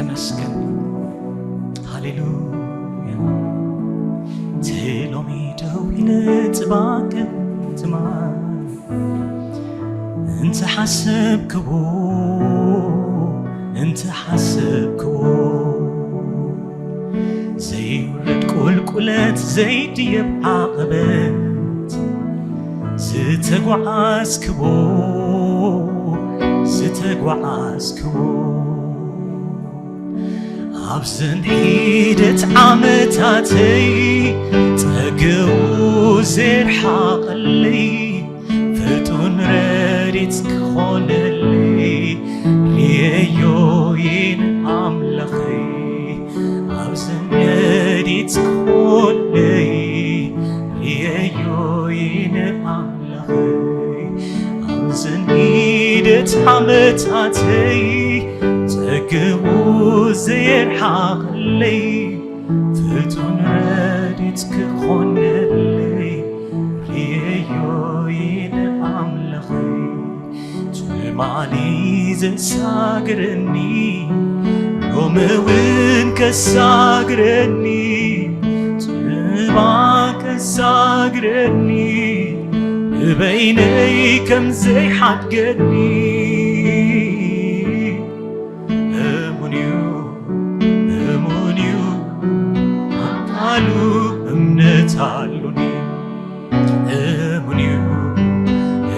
መስገን። ሃሌሉያ። እቲ ሎሚ ደው ኢለ ጽባሕ ከም ትማል እንተ ሓሰብክዎ፣ እንተ ሓሰብክዎ፣ ዘይውረድ ቁልቁለት፣ ዘይድየብ ዓቐበት፣ ዝተጓዓዝክዎ፣ ዝተጓዓዝክዎ፣ ኣብዘን ሒደት ዓመታተይ ጸግኡ ዘይርሓቐለይ፣ ፍጡን ረድኤት ክኾነለይ፣ ርእየዮ እየ ንኣምላኸይ። ኣብዘን ረድኤት ክኾነለይ፣ ርእየዮ እየ ንኣምላኸይ። ኣብዘን ሒደት ዓመታተይ፣ ጸግኡ ዘይርሓቐለይ፣ ፍጡን ረድኤት ክኾነለይ፣ ርእየዮ እየ ንኣምላኸይ። ትማሊ ዘሳግረኒ፣ ሎሚ እውን ከሳግረኒ፣ ጽባሕ ከሳግረኒ፣ ንበይነይ ከም ዘይሓድገኒ። እሙን እዩ፣ እሙን እዩ፣ ኣብ ቃሉ እምነት ኣሉኒ። እሙን እዩ፣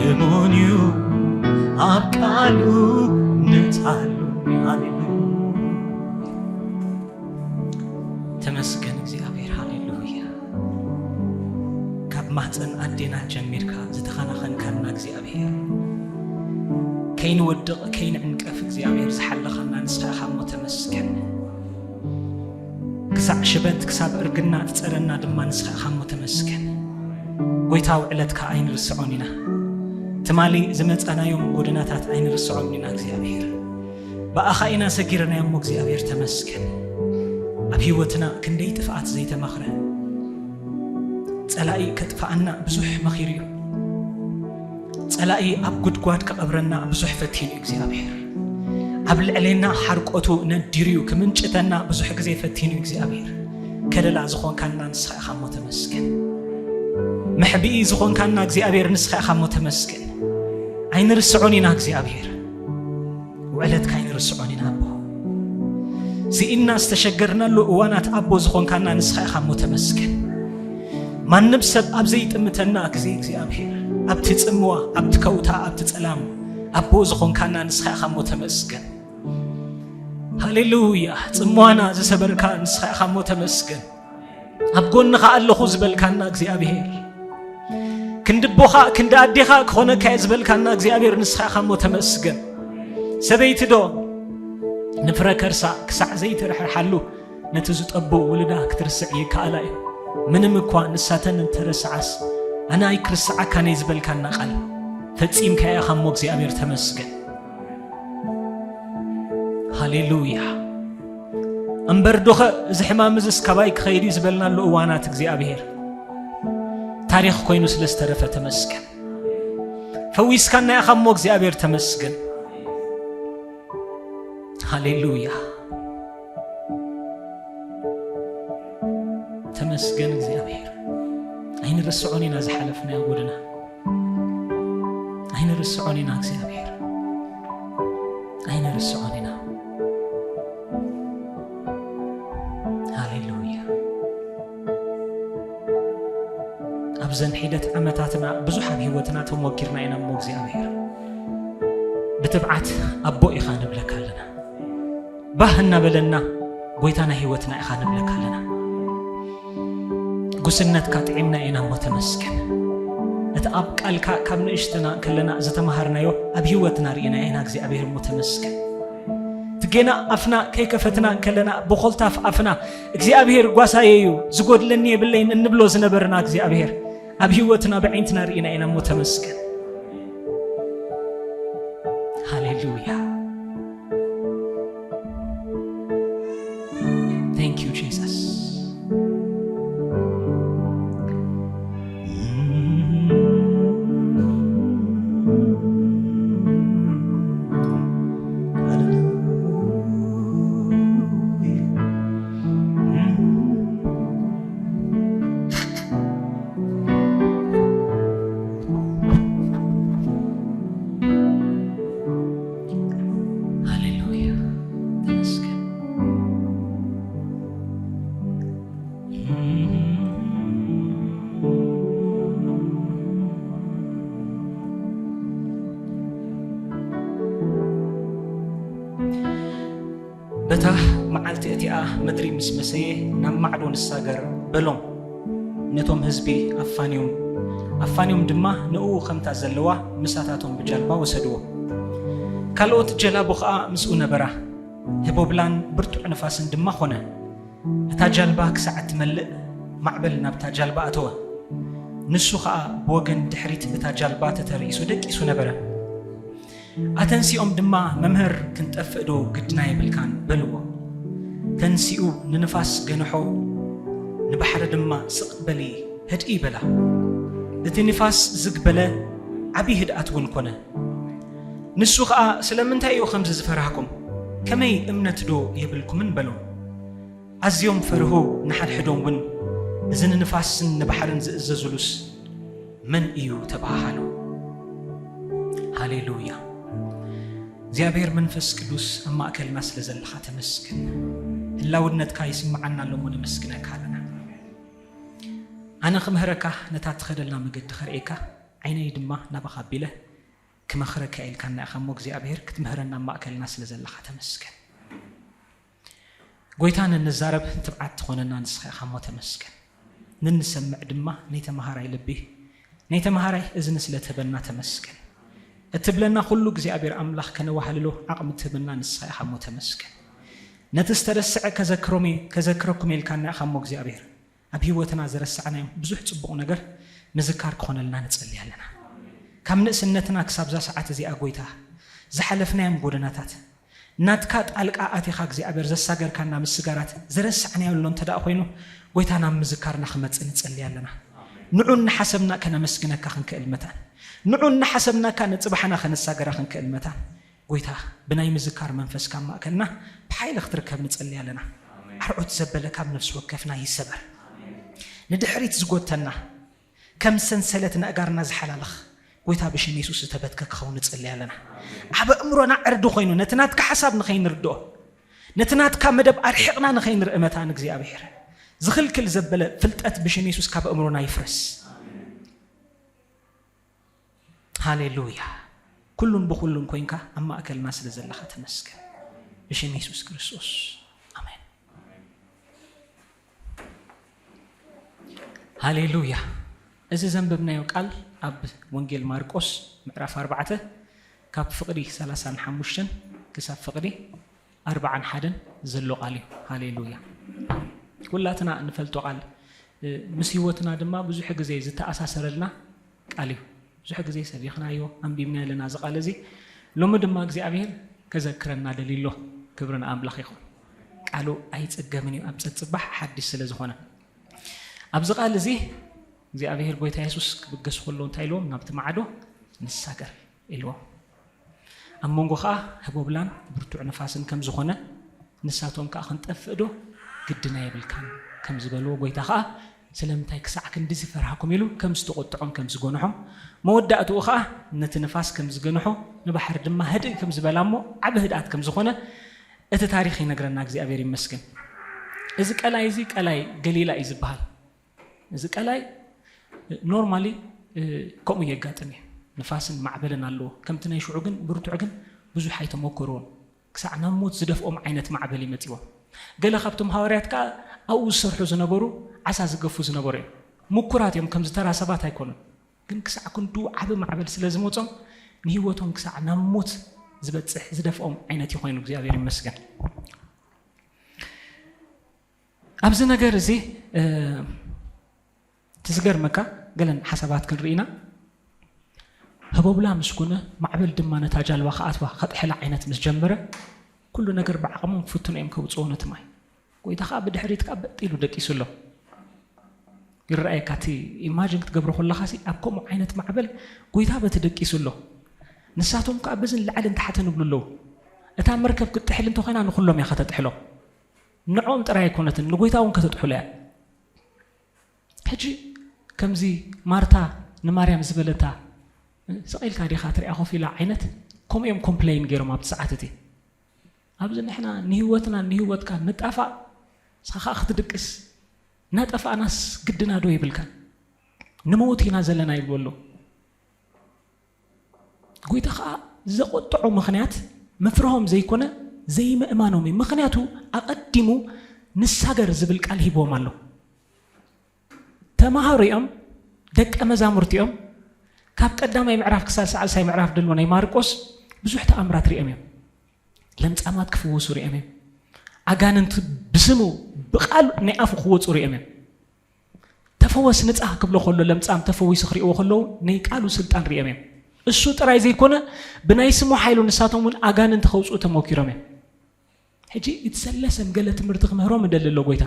እሙን እዩ፣ ኣብ ቃሉ እምነት ኣሉኒ። ሃሌሉያ። ተመስገን እግዚኣብሔር። ሃሌሉያ። ካብ ማህፀን ኣዴና ጀሚርካ ዝተኸናኸንካና እግዚኣብሔር፣ ከይንወድቕ ከይንዕንቀፍ እግዚኣብሔር ዝሓለኻና ንስኻ ኢኻ እሞ ተመስገን። ክሳዕ ሽበት ክሳብ እርግና ትጸረና ድማ ንስኻ ኢኻ እሞ ተመስገን። ጎይታ ውዕለትካ ኣይንርስዖን ኢና። ትማሊ ዝመጻናዮም ጎደናታት ኣይንርስዖም ኢና እግዚኣብሔር። ብኣኻ ኢና ሰጊርናዮ እሞ እግዚኣብሔር ተመስገን። ኣብ ህይወትና ክንደይ ጥፍኣት ዘይተማኽረ፣ ጸላኢ ከጥፍኣና ብዙሕ መኺሩ እዩ። ጸላኢ ኣብ ጉድጓድ ክቐብረና ብዙሕ ፈቲኑ እዩ እግዚኣብሔር። ኣብ ልዕሌና ሓርቆቱ ነዲሩ እዩ ክምንጭተና ብዙሕ ግዜ ፈቲኑ እዩ እግዚኣብሔር። ከለላ ዝኾንካና ንስኻ ኢኻ እሞ ተመስገን። መሕብኢ ዝኾንካና እግዚኣብሔር ንስኻ ኢኻ እሞ ተመስገን። ኣይንርስዖን ኢና እግዚኣብሔር። ውዕለትካ ኣይንርስዖን ኢና ኣቦ። ስኢንና ዝተሸገርናሉ እዋናት ኣቦ ዝኾንካና ንስኻ ኢኻ እሞ ተመስገን። ማንም ሰብ ኣብ ዘይጥምተና ግዜ እግዚኣብሔር፣ ኣብቲ ጽምዋ፣ ኣብቲ ከውታ፣ ኣብቲ ጸላም ኣቦ ዝኾንካና ንስኻ ኢኻ እሞ ተመስገን። ሃሌሉያ። ጽምዋና ዝሰበርካ ንስኻ ኢኻ እሞ ተመስገን። ኣብ ጎንኻ ኣለኹ ዝበልካና እግዚኣብሔር፣ ክንዲ ኣቦኻ ክንዲ ኣዴኻ ክኾነካ እየ ዝበልካና እግዚኣብሔር ንስኻ ኢኻ እሞ ተመስገን። ሰበይቲ ዶ ንፍረ ከርሳ ክሳዕ ዘይትርሕርሓሉ ነቲ ዝጠቡ ውሉዳ ክትርስዕ ይከኣላ እዩ። ምንም እኳ ንሳተን እንተረስዓስ ኣነ ኣይክርስዓካን እየ ዝበልካና ቃል ፈጺምካዮ ኢኻ እሞ እግዚኣብሔር ተመስገን። ሃሌሉያ። እምበር ዶኸ እዚ ሕማም እዝስ ካባይ ክኸይድ እዩ ዝበልናሉ እዋናት እግዚኣብሔር ታሪኽ ኮይኑ ስለ ዝተረፈ ተመስገን። ፈዊስካና ኢኻ እሞ እግዚኣብሔር ተመስገን። ሃሌሉያ። ተመስገን እግዚኣብሔር። ኣይንርስዖን ኢና ዝሓለፍናዮ ጎደና። ኣይንርስዖን ኢና እግዚኣብሔር። ኣይንርስዖን ኢና። ሃሌሉያ። ኣብዘን ሒደት ዓመታትና ብዙሕ ኣብ ህይወትና ተሞኪርና ኢና እሞ እግዚኣብሔር ብትብዓት ኣቦ ኢኻ ንብለካ ኣለና። ባህ እናበለና ጎይታ ናይ ህይወትና ኢኻ ንብለካ ኣለና። ጉስነትካ ጥዒምና ኢና እሞ ተመስገን። እቲ ኣብ ቃልካ ካብ ንእሽትና ከለና ዝተምሃርናዮ ኣብ ህይወትና ርኢና ኢና እግዚኣብሔር እሞ ተመስገን። እቲ ጌና ኣፍና ከይከፈትና ከለና ብኾልታፍ ኣፍና እግዚኣብሔር ጓሳየ እዩ ዝጎድለኒ የብለይን እንብሎ ዝነበርና እግዚኣብሔር ኣብ ህይወትና ብዓይንትና ርኢና ኢና እሞ ተመስገን። ሃሌሉያ። Thank you Jesus። በታ መዓልቲ እቲኣ ምድሪ ምስ መሰየ ናብ ማዕዶ ንሳገር በሎም። ነቶም ህዝቢ ኣፋንዮም ኣፋንዮም ድማ ንእኡ ከምታ ዘለዋ ምሳታቶም ብጃልባ ወሰድዎ። ካልኦት ጀላቡ ኸኣ ምስኡ ነበራ። ህቦብላን ብርቱዕ ንፋስን ድማ ኾነ። እታ ጃልባ ክሳዕ እትመልእ ማዕበል ናብታ ጃልባ ኣተወ። ንሱ ኸኣ ብወገን ድሕሪት እታ ጃልባ ተተርኢሱ ደቂሱ ነበረ። ኣተንሲኦም ድማ፣ "መምህር፣ ክንጠፍእ ዶ ግድና የብልካን?" በልዎ። ተንሲኡ ንንፋስ ገንሖ፣ ንባሕሪ ድማ፣ "ስቕ በሊ፣ ህድኢ" በላ። እቲ ንፋስ ዝግ በለ፣ ዓቢ ህድኣት እውን ኮነ። ንሱ ኸኣ፣ "ስለምንታይ እዩ ከምዚ ዝፈራህኩም? ከመይ እምነት ዶ የብልኩምን?" በሎም። ኣዝዮም ፈርሁ፣ ንሓድሕዶም እውን፣ "እዚ ንንፋስን ንባሕርን ዝእዘዙሉስ መን እዩ?" ተባሃሃሉ። ሃሌሉያ። እግዚኣብሔር መንፈስ ቅዱስ ኣብ ማእከልና ስለ ዘለኻ ተመስገን። ህላውነትካ ይስምዓና ኣሎ እሞ ነመስግነካ ኣለና። ኣነ ክምህረካ፣ ነታ ትኸደልና መገዲ ከርእየካ፣ ዓይነይ ድማ ናባኻ ኣቢለ ክመኽረካ ኢልካና ኢኻ እሞ እግዚኣብሔር ክትምህረና ኣብ ማእከልና ስለ ዘለኻ ተመስገን። ጎይታ፣ ንንዛረብ ትብዓት ትኾነና ንስኻ ኢኻ እሞ ተመስገን። ንንሰምዕ ድማ ናይ ተመሃራይ ልቢ፣ ናይ ተመሃራይ እዝኒ ስለ ትህበና ተመስገን። እትብለና ኩሉ እግዚኣብሔር ኣምላኽ ከነዋህልሎ ዓቕሚ ትህበና ንስኻ ኢኻ እሞ ተመስገን። ነቲ ዝተረስዐ ከዘክሮም እየ፣ ከዘክረኩም ኢልካና ኢኻ እሞ እግዚኣብሔር ኣብ ህይወትና ዝረሳዕናዮም ብዙሕ ጽቡቕ ነገር ምዝካር ክኾነልና ንጸሊ ኣለና። ካብ ንእስነትና ክሳብ እዛ ሰዓት እዚኣ ጎይታ ዝሓለፍናዮም ጎደናታት ናትካ ጣልቃ ኣቲኻ እግዚኣብሔር ዘሳገርካና ምስጋራት ዝረሳዕናዮ ኣሎ እንተ ደኣ ኮይኑ፣ ጎይታ ናብ ምዝካርና ክመጽእ ንጸሊ ኣለና። ንዑ እናሓሰብና ከነመስግነካ ክንክእል መታን፣ ንዑ እናሓሰብናካ ንጽባሕና ከነሳገራ ክንክእል መታን፣ ጎይታ ብናይ ምዝካር መንፈስ ካብ ማእከልና ብሓይሊ ክትርከብ ንጸሊ ኣለና። ኣርዑት ዘበለ ካብ ነፍሲ ወከፍና ይሰበር። ንድሕሪት ዝጎተና፣ ከም ሰንሰለት ንእጋርና ዝሓላልኽ፣ ጎይታ ብሽም የሱስ ዝተበትከ ክኸውን ንጸሊ ኣለና። ኣብ ኣእምሮና ዕርዲ ኮይኑ፣ ነቲ ናትካ ሓሳብ ንኸይንርድኦ፣ ነቲ ናትካ መደብ ኣርሒቕና ንኸይንርኢ መታን እግዚኣብሔር ዝኽልክል ዘበለ ፍልጠት ብሽም የሱስ ካብ ኣእምሮና ይፍረስ። ሃሌሉያ። ኩሉን ብኹሉን ኮይንካ ኣብ ማእከልና ስለ ዘለኻ ተመስገን። ብሽም የሱስ ክርስቶስ። ኣሜን። ሃሌሉያ። እዚ ዘንበብናዮ ቃል ኣብ ወንጌል ማርቆስ ምዕራፍ ኣርባዕተ ካብ ፍቕዲ ሰላሳን ሓሙሽተን ክሳብ ፍቕዲ ኣርባዓን ሓደን ዘሎ ቃል እዩ። ሃሌሉያ። ኩላትና እንፈልጦ ቃል፣ እ፣ ምስ ህይወትና ድማ ብዙሕ ግዜ ዝተኣሳሰረልና ቃል እዩ። ብዙሕ ግዜ ሰቢኽናዮ፣ ኣንቢብናዮ ኣለና እዚ ቃል እዚ። ሎሚ ድማ እግዚኣብሔር ከዘክረና ደልዩ ኣሎ። ክብሪ ንኣምላኽ ይኹን። ቃሉ ኣይጽገምን እዩ፣ ኣብ ጸጽባሕ ሓድሽ ስለ ዝኾነ። ኣብዚ ቃል እዚ እግዚኣብሔር ጎይታ የሱስ ክብገስ ከሎ እንታይ ኢልዎም? ናብቲ ማዕዶ ንሳገር ኢልዎም። ኣብ መንጎ ኸኣ ህቦብላን ብርቱዕ ንፋስን ከም ዝኾነ፣ ንሳቶም ከኣ ክንጠፍእ ዶ ግድና የብልካን ከም ዝበልዎ፣ ጎይታ ኸኣ ስለምንታይ ክሳዕ ክንድዚ ፈርሃኩም ኢሉ ከም ዝተቖጥዖም ከም ዝገንሖም፣ መወዳእትኡ ኸኣ ነቲ ንፋስ ከም ዝገንሖ፣ ንባሕሪ ድማ ህድእ ከም ዝበላ እሞ ዓቢ ህድኣት ከም ዝኾነ እቲ ታሪኽ ይነግረና። እግዚኣብሔር ይመስገን። እዚ ቀላይ እዚ ቀላይ ገሊላ እዩ ዝበሃል። እዚ ቀላይ ኖርማሊ፣ እ፣ ከምኡ የጋጥም እዩ። ንፋስን ማዕበልን ኣለዎ። ከምቲ ናይ ሽዑ ግን ብርቱዕ ግን ብዙሕ ኣይተመኮርዎን። ክሳዕ ናብ ሞት ዝደፍኦም ዓይነት ማዕበል እዩ መጺዎም። ገለ ካብቶም ሃዋርያት ከኣ ኣብኡ ዝሰርሑ ዝነበሩ ዓሳ ዝገፉ ዝነበሩ እዮም። ምኩራት እዮም፣ ከምዚ ተራ ሰባት ኣይኮኑን። ግን ክሳዕ ክንዱ ዓቢ ማዕበል ስለ ዝመጾም ንህይወቶም ክሳዕ ናብ ሞት ዝበጽሕ ዝደፍኦም ዓይነት እዩ ኮይኑ፣ እግዚኣብሔር ይመስገን። ኣብዚ ነገር እዚ፣ እ፣ እቲ ዝገርመካ ገለን ሓሳባት ክንርኢ ኢና። ህቦብላ ምስ ኮነ ማዕበል ድማ ነታ ጃልባ ክኣትዋ ከጥሕላ ዓይነት ምስ ጀመረ፣ ኩሉ ነገር ብዓቕሞም ክፍትኑ እዮም ከውጽዎ ነቲ ማይ። ጎይታ ከኣ ብድሕሪት ከኣ በጥ ኢሉ ደቂሱ ኣሎ። ይረኣየካ እቲ ኢማጅን ክትገብሮ ከለኻሲ ኣብ ከምኡ ዓይነት ማዕበል ጎይታ በቲ ደቂሱ ኣሎ። ንሳቶም ከኣ በዝን ላዕልን ታሕትን ይብሉ ኣለዉ። እታ መርከብ ክትጥሕል እንተኾይና ንኹሎም እያ ከተጥሕሎም። ንዕኦም ጥራይ ኣይኮነትን፣ ንጎይታ እውን ከተጥሕሎ እያ። ሕጂ ከምዚ ማርታ ንማርያም ዝበለታ፣ "ስቕ ኢልካ ዲኻ ትሪኣ ኮፍ ኢላ?" ዓይነት ከምኡ እዮም ኮምፕለይን ገይሮም ኣብቲ ሰዓት እቲ። ኣብዚ ንሕና ንህይወትና ንህይወትካ ንጣፋእ፣ ንስኻ ኸኣ ክትድቅስ፣ እናጠፋእናስ ግድና ዶ የብልካን? ንመውት ኢና ዘለና ይብሉ ኣለዉ። ጎይታ ኸኣ ዘቖጥዖ ምኽንያት መፍርሆም ዘይኮነ፣ ዘይምእማኖም እዩ። ምኽንያቱ ኣቐዲሙ ንሳገር ዝብል ቃል ሂብዎም ኣሎ። ተማሃሮ እዮም፣ ደቀ መዛሙርቲ እዮም። ካብ ቀዳማይ ምዕራፍ ክሳብ ሳልሳይ ምዕራፍ ደሎ ናይ ማርቆስ ብዙሕ ተኣምራት ሪኦም እዮም። ለምጻማት ክፍወሱ ሪኦም እዮም። ኣጋንንት ብስሙ ብቃል ናይ ኣፉ ክወፁ ሪኦም እዮም። ተፈወስ ንጻህ ክብሎ ከሎ ለምጻም ተፈዊሱ ክሪእዎ ከለዉ ናይ ቃሉ ስልጣን ሪኦም እዮም። እሱ ጥራይ ዘይኮነ ብናይ ስሙ ሓይሉ ንሳቶም እውን ኣጋንንት ከውፅኡ ተመኪሮም እዮም። ሕጂ እቲ ሰለሰም ገለ ትምህርቲ ክምህሮም እደሊ ኣሎ ጎይታ።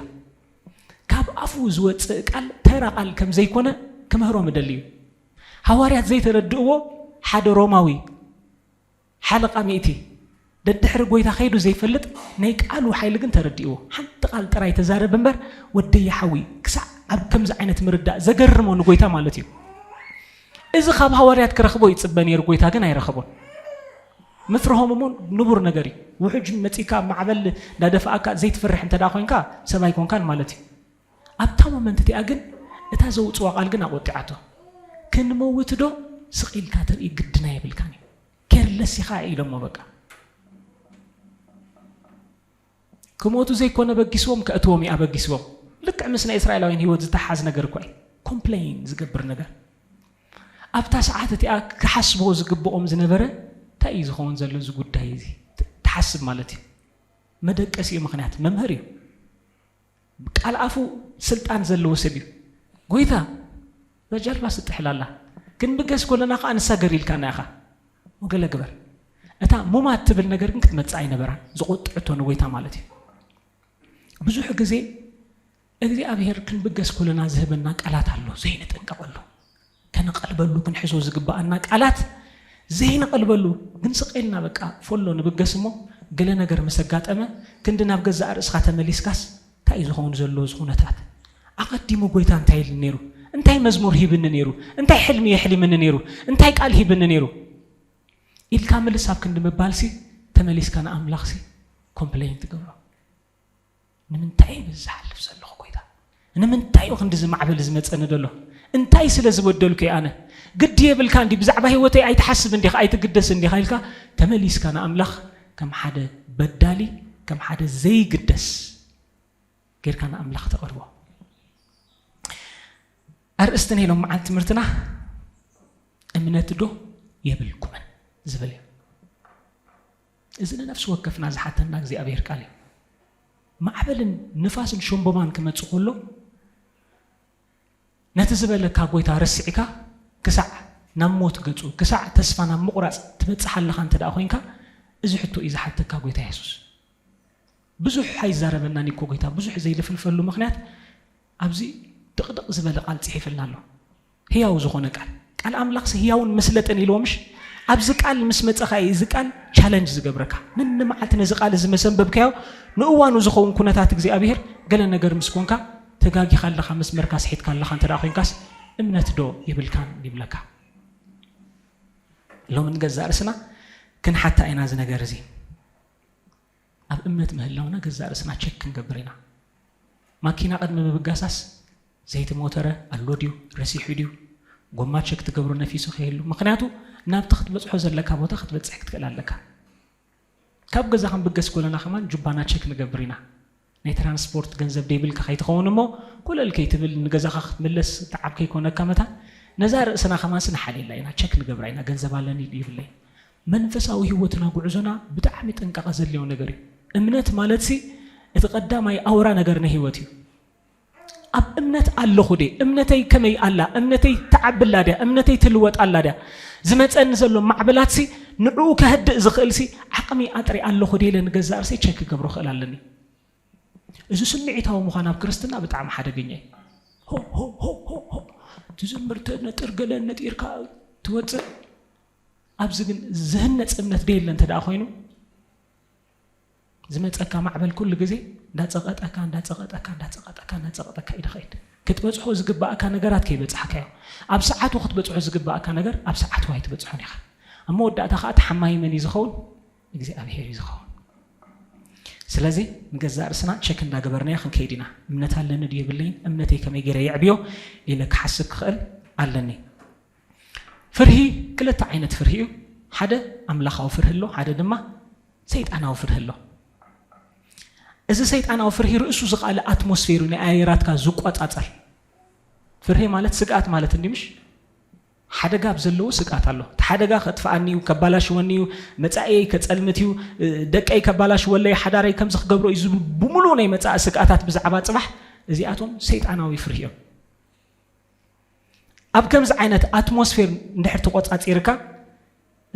ካብ ኣፉ ዝወፅእ ቃል ተራ ቃል ከም ዘይኮነ ክምህሮም እደሊ እዩ። ሃዋርያት ዘይተረድእዎ ሓደ ሮማዊ ሓለቓ ሚእቲ ደድሕሪ ጎይታ ከይዱ ዘይፈልጥ ናይ ቃሉ ሓይሊ ግን ተረዲእዎ። ሓንቲ ቃል ጥራይ ተዛረብ እምበር ወደይ ሓዊ ክሳዕ ኣብ ከምዚ ዓይነት ምርዳእ ዘገርሞ ንጎይታ ማለት እዩ። እዚ ካብ ሃዋርያት ክረኽቦ ይጽበ ነይሩ፣ ጎይታ ግን ኣይረኸቦን። ምፍርሆም እሞ ንቡር ነገር እዩ። ውሑጅ መጺካ ማዕበል እንዳደፋኣካ ዘይትፈርሕ እንተ ደኣ ኮይንካ ሰብ ኣይኮንካን ማለት እዩ። ኣብታ ሞመንት እቲኣ ግን እታ ዘውፅዋ ቃል ግን ኣቆጢዓቶ። ክንመውት ዶ ስቕ ኢልካ ትርኢ ግድና የብልካን እዩ። ኬርለስ ኢኻ ኢሎሞ በቃ። ክሞቱ ዘይኮነ በጊስዎም ከእትዎም እዩ ኣበጊስዎም። ልክዕ ምስ ናይ እስራኤላውያን ህይወት ዝተሓዝ ነገር እኳ እዩ። ኮምፕሌን ዝገብር ነገር ኣብታ ሰዓት እቲኣ ክሓስብዎ ዝግብኦም ዝነበረ እንታይ እዩ ዝኸውን ዘሎ እዚ ጉዳይ እዚ ትሓስብ ማለት እዩ። መደቀሲ እዩ፣ ምኽንያት መምህር እዩ። ቃል ኣፉ ስልጣን ዘለዎ ሰብ እዩ። ጎይታ በጃልባ ስጥሕላላ ክንብገስ ኮለና ከዓ ንሳገር ኢልካና ኢኻ። ወገለ ግበር። እታ ሙማት ትብል ነገር ግን ክትመጽእ ኣይነበራን። ዝቆጥዕቶ ንጎይታ ማለት እዩ። ብዙሕ ግዜ እግዚኣብሔር ክንብገስ ኮለና ዝህበና ቃላት ኣሎ ዘይንጥንቀቐሉ። ከነቐልበሉ ክንሕዞ ዝግብኣና ቃላት ዘይንቐልበሉ ግን ስቕ ኢልና በቃ ፎሎ ንብገስ እሞ ገለ ነገር ምስ ኣጋጠመ ክንዲ ናብ ገዛእ ርእስኻ ተመሊስካስ እንታይ እዩ ዝኸውን ዘሎ እዚ ኩነታት? ኣቐዲሙ ጎይታ እንታይ ኢልኒ ነይሩ? እንታይ መዝሙር ሂብኒ ነይሩ? እንታይ ሕልሚ የሕሊምኒ ነይሩ? እንታይ ቃል ሂብኒ ነይሩ? ኢልካ ምልስ ኣብ ክንዲ ምባልሲ ተመሊስካ ንኣምላኽሲ ኮምፕሌን ትገብሮ። ንምንታይ እዩ ዝሓልፍ ዘለኹ ጎይታ? ንምንታይ እዩ ክንዲ ዝማዕበል ዝመፀኒ ዘሎ? እንታይ ስለ ዝበደልኩ እየ ኣነ? ግዲ የብልካ እንዲ ብዛዕባ ህይወተይ ኣይትሓስብ እንዲኻ ኣይትግደስ እንዲኻ ኢልካ ተመሊስካ ንኣምላኽ ከም ሓደ በዳሊ ከም ሓደ ዘይግደስ ጌርካ ንኣምላኽ ተቐርቦ። ኣርእስቲ ናይ ሎም መዓልቲ ትምህርትና እምነት ዶ የብልኩምን ዝብል እዩ። እዚ ንነፍሲ ወከፍና ዝሓተና እግዚኣብሔር ቃል እዩ። ማዕበልን ንፋስን ሸምቦማን ክመጽእ ከሎ ነቲ ዝበለካ ጎይታ ረሲዕካ ክሳዕ ናብ ሞት ገጹ ክሳዕ ተስፋ ናብ ምቑራጽ ትበጽሕ ኣለኻ እንተ ደኣ ኮይንካ እዚ ሕቶ እዩ ዝሓተካ ጎይታ የሱስ። ብዙሕ ኣይዛረበናን እኮ ጎይታ ብዙሕ ዘይልፍልፈሉ ምኽንያት ኣብዚ ድቕድቕ ዝበለ ቃል ጽሒፍልና ኣሎ። ህያው ዝኾነ ቃል ቃል ኣምላኽሲ ህያውን መስለጥን ኢልዎ ምሽ ኣብዚ ቃል ምስ መጸኻ እዩ እዚ ቃል ቻለንጅ ዝገብረካ። ነንመዓልቲ ነዚ ቃል እዚ መሰንበብካዮ ንእዋኑ ዝኸውን ኩነታት እግዚኣብሔር ገለ ነገር ምስ ኮንካ ተጋጊኻ ኣለኻ መስመርካ ስሒትካ ኣለኻ እንተ ደኣ ኮይንካስ እምነት ዶ ይብልካን ይብለካ። ሎሚ ንገዛእ ርእስና ክንሓታ ኢና እዚ ነገር እዚ። ኣብ እምነት ምህላውና ገዛእ ርእስና ቸክ ክንገብር ኢና። ማኪና ቅድሚ ምብጋሳስ ዘይቲ ሞተረ ኣሎ ድዩ ረሲሑ ድዩ ጎማ ቸክ ትገብሮ ነፊሱ ከይህሉ ምክንያቱ ናብቲ ክትበፅሖ ዘለካ ቦታ ክትበፅሕ ክትክእል ኣለካ። ካብ ገዛ ክንብገስ ኮለና ከማን ጁባና ቸክ ንገብር ኢና። ናይ ትራንስፖርት ገንዘብ ደይብልካ ከይትኸውን እሞ ኮለል ከይትብል ንገዛኻ ክትምለስ ተዓብ ከይኮነካ መታን ነዛ ርእስና ከማን ስንሓልየላ ኢና ቸክ ንገብራ ኢና ገንዘብ ኣለኒ ይብለይ። መንፈሳዊ ህይወትና ጉዕዞና ብጣዕሚ ጥንቃቐ ዘድልዮ ነገር እዩ። እምነት ማለት ሲ እቲ ቀዳማይ ኣውራ ነገር ናይ ህይወት እዩ። ኣብ እምነት ኣለኹ ደ እምነተይ ከመይ ኣላ እምነተይ ትዓብላ ድያ እምነተይ ትልወጥ ኣላ ድያ ዝመፀኒ ዘሎ ማዕበላት ሲ ንዕኡ ከህድእ ዝኽእል ሲ ዓቕሚ ኣጥሪ ኣለኹ ደ ኢለ ንገዛእ ርእሰይ ቸክ ክገብሮ ክእል ኣለኒ። እዚ ስምዒታዊ ምዃን ኣብ ክርስትና ብጣዕሚ ሓደገኛ እዩ። ትዝምር ተነጥር ገለ ነጢርካ ትወፅእ ኣብዚ ግን ዝህነፅ እምነት ደየለ እንተ ደኣ ኮይኑ ዝመፀካ ማዕበል ኩሉ ግዜ እንዳፀቐጠካ እንዳፀቐጠካ እንዳፀቐጠካ እንዳፀቐጠካ እዩ ድኸይድ ክትበፅሖ ዝግባእካ ነገራት ከይበፃሕካዮ ኣብ ሰዓቱ ክትበፅሖ ዝግባእካ ነገር ኣብ ሰዓቱ ኣይትበፅሖን ኢኻ። ኣብ መወዳእታ ከዓ ተሓማይ መን እዩ ዝኸውን እግዚኣብሔር እዩ ዝኸውን። ስለዚ ንገዛእ ርእስና ቸክ እንዳገበርናዮ ክንከይድ ኢና። እምነት ኣለኒ ድዩ የብለይን እምነተይ ከመይ ገይረ የዕብዮ ኢለ ክሓስብ ክኽእል ኣለኒ። ፍርሂ ክልተ ዓይነት ፍርሂ እዩ። ሓደ ኣምላኻዊ ፍርሂ ኣሎ ሓደ ድማ ሰይጣናዊ ፍርሂ ኣሎ። እዚ ሰይጣናዊ ፍርሂ ርእሱ ዝኸኣለ ኣትሞስፌሩ ናይ ኣየራትካ ዝቆጻጸር። ፍርሂ ማለት ስግኣት ማለት እንዲ ምሽ? ሓደጋ ኣብ ዘለዎ ስግኣት ኣሎ። እቲ ሓደጋ ከጥፍኣኒ እዩ፣ ከባላሽወኒ እዩ፣ መጻኢየይ ከጸልምት እዩ፣ ደቀይ ከባላሽወለይ፣ ሓዳረይ ከምዚ ክገብሮ እዩ ዝብል ብምሉእ ናይ መጻኢ ስግኣታት ብዛዕባ ጽባሕ፣ እዚኣቶም ሰይጣናዊ ፍርሂ እዮም። ኣብ ከምዚ ዓይነት ኣትሞስፌር እንድሕር ተቆጻጺርካ፣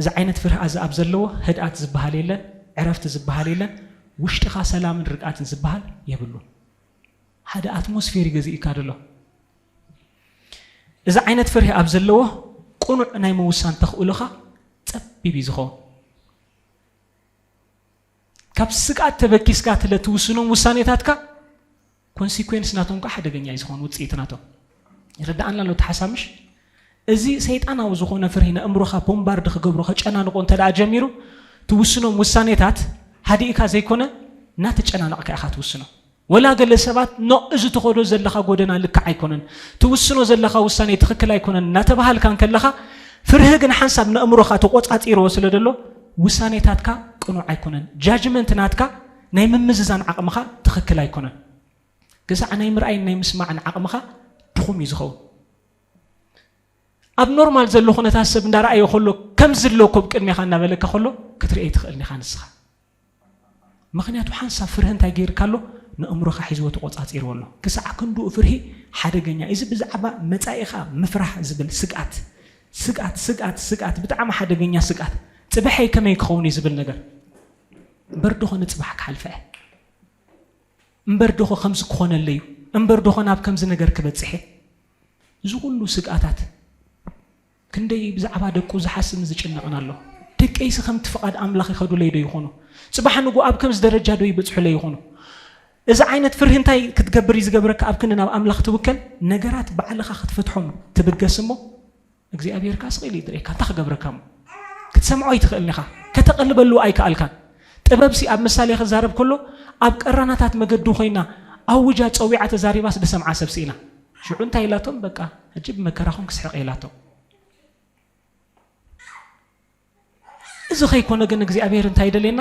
እዚ ዓይነት ፍርሃ እዚ ኣብ ዘለዎ ህድኣት ዝበሃል የለን፣ ዕረፍቲ ዝበሃል የለን፣ ውሽጥኻ ሰላምን ርግኣትን ዝበሃል የብሉን። ሓደ ኣትሞስፌር ይገዝእካ ደሎ። እዚ ዓይነት ፍርሂ ኣብ ዘለዎ ቅኑዕ ናይ ምውሳን ተኽእሎኻ ጸቢብ እዩ ዝኸውን። ካብ ስግኣት ተበኪስካ ትለ ትውስኖም ውሳኔታትካ ኮንሲኩዌንስ ናቶም ከዓ ሓደገኛ እዩ ዝኾን ውፅኢት ናቶም። ይረዳኣና ኣሎ እቲ ሓሳብ ምሽ? እዚ ሰይጣናዊ ዝኾነ ፍርሂ ንእምሮኻ ቦምባርድ ክገብሮ ከጨናንቆ እንተ ደኣ ጀሚሩ ትውስኖም ውሳኔታት ሃዲእካ ዘይኮነ እናተጨናነቕካ ኢኻ ትውስኖ። ወላ ገለ ሰባት ኖ እዚ ትኸዶ ዘለኻ ጎደና ልክዕ ኣይኮነን፣ ትውስኖ ዘለኻ ውሳኔ ትኽክል ኣይኮነን እናተባሃልካ እንከለኻ ፍርሂ ግን ሓንሳብ ንእምሮኻ ተቆጻጺርዎ ስለ ደሎ ውሳኔታትካ ቅኑዕ ኣይኮነን። ጃጅመንት ናትካ ናይ ምምዝዛን ዓቕምኻ ትኽክል ኣይኮነን። ክሳዕ ናይ ምርኣይን ናይ ምስማዕን ዓቕምኻ ድኹም እዩ ዝኸውን። ኣብ ኖርማል ዘሎ ኩነታት ሰብ እንዳረኣዮ ከሎ ከም ዝለኮ ብቅድሜኻ እናበለካ ከሎ ክትርእይ ትኽእል ኢኻ ንስኻ። ምኽንያቱ ሓንሳብ ፍርሂ እንታይ ገይርካ ኣሎ? ንእምሮኻ ሒዝዎ ተቆጻጺርዎ ኣሎ። ክሳዕ ክንድኡ ፍርሂ ሓደገኛ እዩ። እዚ ብዛዕባ መጻኢኻ ምፍራህ ዝብል ስግኣት፣ ስግኣት፣ ስግኣት፣ ስግኣት፣ ብጣዕሚ ሓደገኛ ስግኣት። ጽባሐይ ከመይ ክኸውን እዩ ዝብል ነገር። እምበር ዶኸ ንጽባሕ ክሓልፈ እየ? እምበር ዶኸ ከምዚ ክኾነለይ እዩ? እምበር ዶኸ ናብ ከምዚ ነገር ክበጽሕ እየ? እዚ ኩሉ ስግኣታት ክንደይ ብዛዕባ ደቁ ዝሓስብን ዝጭነቕን ኣሎ። ደቀይሲ ከምቲ ፍቓድ ኣምላኽ ይኸዱለይ ዶ ይኾኑ? ጽባሕ ንግሆ ኣብ ከምዚ ደረጃ ዶ ይበጽሑለይ ይኾኑ? እዚ ዓይነት ፍርሂ እንታይ ክትገብር እዩ ዝገብረካ? ኣብ ክንዲ ናብ ኣምላኽ ትውከል፣ ነገራት ባዕልኻ ክትፈትሖም ትብገስ እሞ፣ እግዚኣብሔር ከኣ ስቕ ኢሉ እዩ ዝርእየካ። እንታይ ክገብረካ እሞ? ክትሰምዖ ኣይትኽእልን ኢኻ። ከተቐልበሉ ኣይከኣልካን። ጥበብሲ ኣብ ምሳሌ ክዛረብ ከሎ፣ ኣብ ቀራናታት መገዱ ኮይና፣ ኣውጃ ጸዊዓ ተዛሪባስ ዝሰምዓ ሰብ ስኢና። ሽዑ እንታይ ኢላቶም? በቃ፣ ሕጂ ብመከራኹም ክስሕቕ ኢላቶም። እዚ ከይኮነ ግን እግዚኣብሔር እንታይ ይደልየና?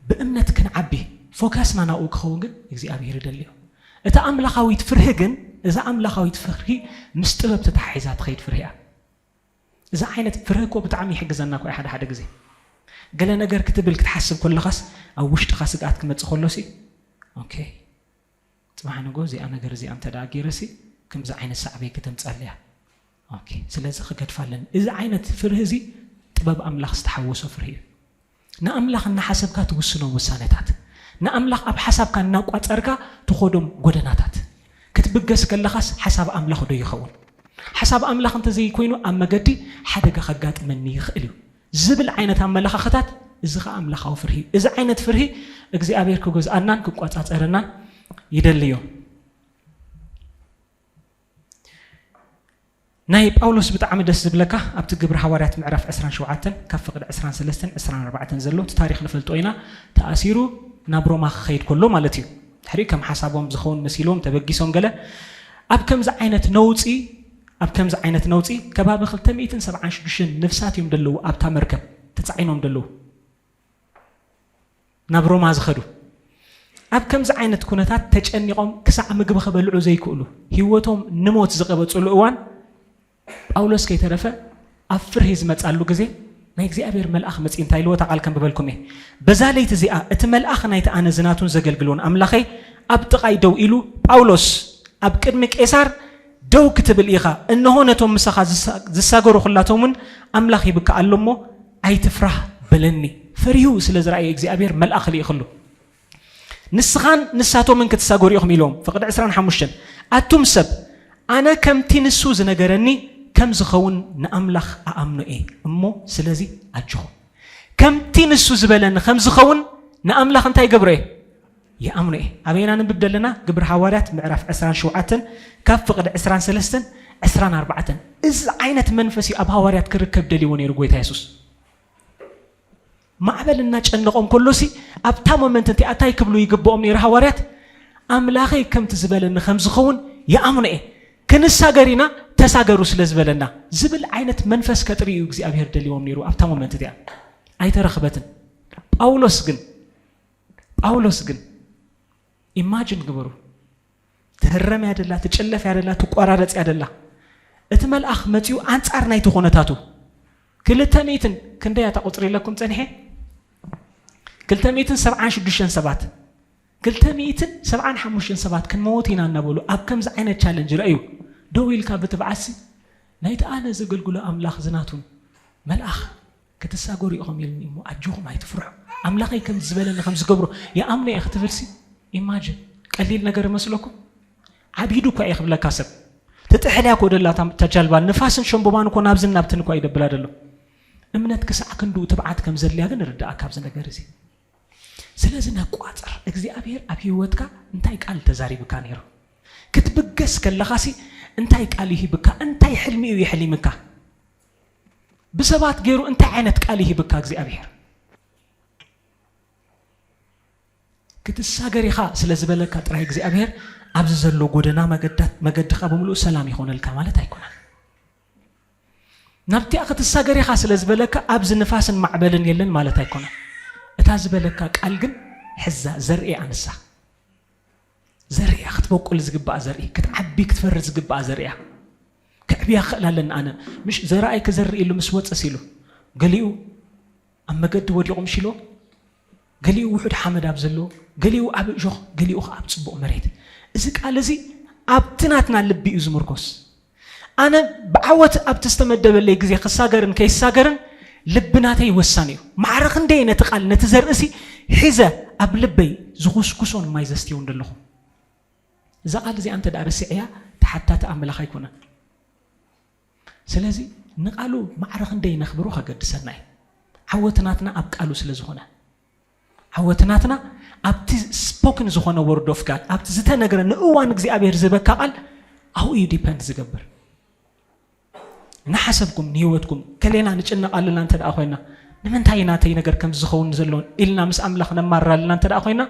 ብእምነት ክንዓቢ፣ ፎካስና ናብኡ ክኸውን ግን እግዚኣብሔር ይደልዮ። እታ ኣምላኻዊት ፍርሂ ግን፣ እዛ ኣምላኻዊት ፍርሂ ምስ ጥበብ ተተሓሒዛ ትኸይድ ፍርሂ እያ። እዛ ዓይነት ፍርሂ እኮ ብጣዕሚ ይሕግዘና እኮ እዩ ሓደ ሓደ ግዜ። ገለ ነገር ክትብል ክትሓስብ ከለኻስ ኣብ ውሽጥኻ ስግኣት ክመጽእ ከሎሲ፣ ኦኬ፣ ጽባሕ ንግሆ እዚኣ ነገር እዚኣ እንተ ደኣ ገይረሲ፣ ከምዚ ዓይነት ሳዕቤን ክተምጽኣለያ። ኦኬ፣ ስለዚ ክገድፋ ኣለኒ። እዚ ዓይነት ፍርሂ እዚ ጥበብ ኣምላኽ ዝተሓወሶ ፍርሂ እዩ። ንኣምላኽ እናሓሰብካ ትውስኖ ውሳነታት፣ ንኣምላኽ ኣብ ሓሳብካ እናቋጸርካ ትኸዶም ጎደናታት፣ ክትብገስ ከለኻስ ሓሳብ ኣምላኽ ዶ ይኸውን? ሓሳብ ኣምላኽ እንተዘይኮይኑ ኣብ መገዲ ሓደጋ ከጋጥመኒ ይኽእል እዩ ዝብል ዓይነት ኣመለኻኽታት፣ እዚ ኸኣ ኣምላኻዊ ፍርሂ እዩ። እዚ ዓይነት ፍርሂ እግዚኣብሔር ክገዝኣናን ክቋጻጸረናን ይደሊ እዩ። ናይ ጳውሎስ ብጣዕሚ ደስ ዝብለካ ኣብቲ ግብሪ ሃዋርያት ምዕራፍ ዕስራን ሸውዓተን ካብ ፍቕዲ ዕስራን ሰለስተን ዕስራን ኣርባዕተን ዘሎ እቲ ታሪኽ ንፈልጦ ኢና። ተኣሲሩ ናብ ሮማ ክኸይድ ከሎ ማለት እዩ። ድሕሪ ከም ሓሳቦም ዝኸውን መሲሎም ተበጊሶም ገለ ኣብ ከምዚ ዓይነት ነውፂ ኣብ ከምዚ ዓይነት ነውፂ ከባቢ ክልተ ሚእትን ሰብዓን ሽዱሽተን ነፍሳት እዮም ዘለዉ ኣብታ መርከብ ተፃዒኖም ዘለዉ። ናብ ሮማ ዝኸዱ ኣብ ከምዚ ዓይነት ኩነታት ተጨኒቖም ክሳዕ ምግቢ ክበልዑ ዘይክእሉ ህይወቶም ንሞት ዝቐበፅሉ እዋን ጳውሎስ ከይተረፈ ኣብ ፍርሂ ዝመፃሉ ግዜ ናይ እግዚኣብሔር መልኣኽ መፂ እንታይ ኢልዎ እታ ቃል ከንብበልኩም እየ። በዛ ለይቲ እዚኣ እቲ መልኣኽ ናይቲ ኣነ ዝናቱን ዘገልግሎን ኣምላኸይ ኣብ ጥቓይ ደው ኢሉ ጳውሎስ ኣብ ቅድሚ ቄሳር ደው ክትብል ኢኻ፣ እንሆ ነቶም ምሳኻ ዝሳገሩ ኩላቶም እውን ኣምላኽ ይብካ ኣሎ እሞ ኣይትፍራህ በለኒ። ፈሪሁ ስለ ዝረኣየ እግዚኣብሔር መልኣኽ ልኢኽሉ። ንስኻን ንሳቶምን ክትሳገሩ ኢኹም ኢሎም። ፍቕዲ ዕስራን ሓሙሽተን ኣቱም ሰብ ኣነ ከምቲ ንሱ ዝነገረኒ ከም ዝኸውን ንኣምላኽ ኣኣምኖ እየ እሞ ስለዚ ኣጆኹም። ከምቲ ንሱ ዝበለኒ ከም ዝኸውን ንኣምላኽ እንታይ ይገብሮ እየ? ይኣምኖ እየ። ኣበይና ንብብ ደለና? ግብሪ ሃዋርያት ምዕራፍ ዕስራን ሸውዓተን ካብ ፍቕዲ ዕስራን ሰለስተን ዕስራን ኣርባዕተን። እዚ ዓይነት መንፈስ እዩ ኣብ ሃዋርያት ክርከብ ደልይዎ ነይሩ ጎይታ የሱስ። ማዕበል እናጨነቖም ከሎሲ ኣብታ ሞመንት እንቲኣ እንታይ ክብሉ ይግብኦም ነይሩ ሃዋርያት? ኣምላኸይ ከምቲ ዝበለኒ ከም ዝኸውን ይኣምኖ እየ። ክንሳገር ኢና፣ ተሳገሩ ስለ ዝበለና ዝብል ዓይነት መንፈስ ከጥሪ እዩ እግዚኣብሔር ደልዎም ነይሩ ኣብታ ሞመንት እቲኣ። ኣይተረኽበትን። ጳውሎስ ግን ጳውሎስ ግን ኢማጅን ግበሩ። ትህረም ያደላ፣ ትጨለፍ ያደላ፣ ትቋራረጽ ያደላ። እቲ መልኣኽ መጺኡ ኣንጻር ናይቲ ኾነታቱ ክልተ ሚእትን ክንደይ እያ እታ ቁጽሪ ኢለኩም ጸኒሐ? ክልተ ሚእትን ሰብዓን ሽዱሽተን ሰባት፣ ክልተ ሚእትን ሰብዓን ሓሙሽተን ሰባት ክንመውት ኢና እናበሉ ኣብ ከምዚ ዓይነት ቻለንጅ ረእዩ ደው ኢልካ ብትብዓሲ ናይቲ ኣነ ዘገልግሎ ኣምላኽ ዝናቱን መልኣኽ ክትሳገሩ ኢኹም ኢልኒ እሞ ኣጆኹም ኣይትፍርሑ። ኣምላኸይ ከም ዝበለኒ ከም ዝገብሮ ይኣምኖ እየ ክትብልሲ ኢማጅን ቀሊል ነገር መስለኩም? ዓቢዱ እኳ እየ ክብለካ ሰብ ትጥሕልያ እኮ ደላ እታ ጃልባ ንፋስን ሸምቦባን እኮ ናብዝን ናብትን እኳ ይደብላ ደሎ። እምነት ክሳዕ ክንዱ ትብዓት ከም ዘድልያ ግን ርዳኣ ካብዚ ነገር እዚ። ስለዚ ነቋጽር እግዚኣብሔር ኣብ ህይወትካ እንታይ ቃል ተዛሪብካ ነይሩ? ክትብገስ ከለኻሲ እንታይ ቃል ይሂብካ? እንታይ ሕልሚ እዩ የሕሊምካ? ብሰባት ገይሩ እንታይ ዓይነት ቃል ይሂብካ እግዚኣብሔር? ክትሳገር ኢኻ ስለ ዝበለካ ጥራይ እግዚኣብሔር ኣብዚ ዘሎ ጎደና መገዳት መገድኻ ብምሉእ ሰላም ይኾነልካ ማለት ኣይኮነን። ናብቲኣ ክትሳገር ኢኻ ስለ ዝበለካ ኣብዚ ንፋስን ማዕበልን የለን ማለት ኣይኮነን። እታ ዝበለካ ቃል ግን ሕዛ ዘርኢ ኣንሳ ዘርእያ ክትበቁል ዝግባኣ ዘርኢ ክትዓቢ ክትፈሪ ዝግባኣ ዘርእያ ክዕብያ ክኽእል ኣለና። ኣነ ምሽ ዘረኣይ ክዘርኢ ኢሉ ምስ ወፀስ ኢሉ ገሊኡ ኣብ መገዲ ወዲቑ ምሽ ኢልዎ ገሊኡ ውሑድ ሓመድ ኣብ ዘለዎ ገሊኡ ኣብ እሾኽ ገሊኡ ከዓ ኣብ ፅቡቕ መሬት። እዚ ቃል እዚ ኣብቲ ናትና ልቢ እዩ ዝምርኮስ። ኣነ ብዓወት ኣብቲ ዝተመደበለይ ግዜ ክሳገርን ከይሳገርን ልቢ ናተይ ወሳኒ እዩ። ማዕረ ክንደይ ነቲ ቃል ነቲ ዘርእሲ ሒዘ ኣብ ልበይ ዝኹስኩሶን ማይ ዘስትዮን ዘለኹ እዛ ቃል እዚኣ እንተ ደኣ ረሲዐያ ተሓታቲ ኣምላኽ ኣይኮነን። ስለዚ ንቃሉ ማዕረ ክንደይ ነኽብሮ ከገድሰና እዩ። ዓወት ናትና ኣብ ቃሉ ስለ ዝኾነ ዓወት ናትና ኣብቲ ስፖክን ዝኾነ ወርድ ኦፍ ጋድ ኣብቲ ዝተነግረ ንእዋን እግዚኣብሔር ዝበካ ቃል ኣብኡ እዩ ዲፐንድ ዝገብር። እናሓሰብኩም ንህይወትኩም ከሌና ንጭነቕ ኣለና እንተ ደኣ ኮይና ንምንታይ ናተይ ነገር ከም ዝኸውን ዘለውን ኢልና ምስ ኣምላኽ ነማርር ኣለና እንተ ደኣ ኮይና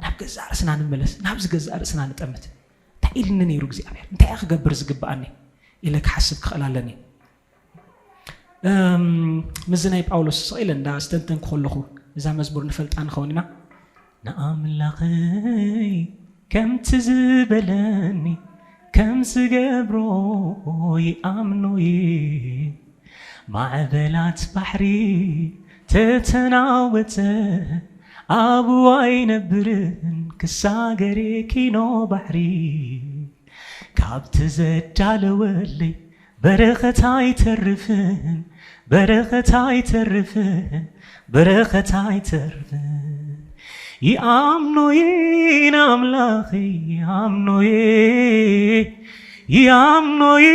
ናብ ገዛእ ርእስና ንመለስ ናብዚ ገዛእ ርእስና ንጠምት። እንታይ ኢልኒ ነይሩ እግዚኣብሔር እንታይ እያ ክገብር ዝግብኣኒ ኢለ ክሓስብ ክኽእል ኣለኒ። ምስዚ ናይ ጳውሎስ ስቕ ኢለ እንዳ ስተንተንኩ ከለኹ እዛ መዝሙር ንፈልጣ ንኸውን ኢና። ንኣምላኸይ ከምቲ ዝበለኒ ከም ዝገብሮ ይኣምኖ እየ። ማዕበላት ባሕሪ ተተናወጸ ኣብኡ ኣይነብርን ክሳገር እየ ኪኖ ባሕሪ ካብቲ ዘዳለወለይ በረኸት ኣይተርፍን በረኸት ኣይተርፍን በረኸት ኣይተርፍን። ይኣምኖ እየ ንኣምላኸይ ይኣምኖ እየ ይኣምኖ እየ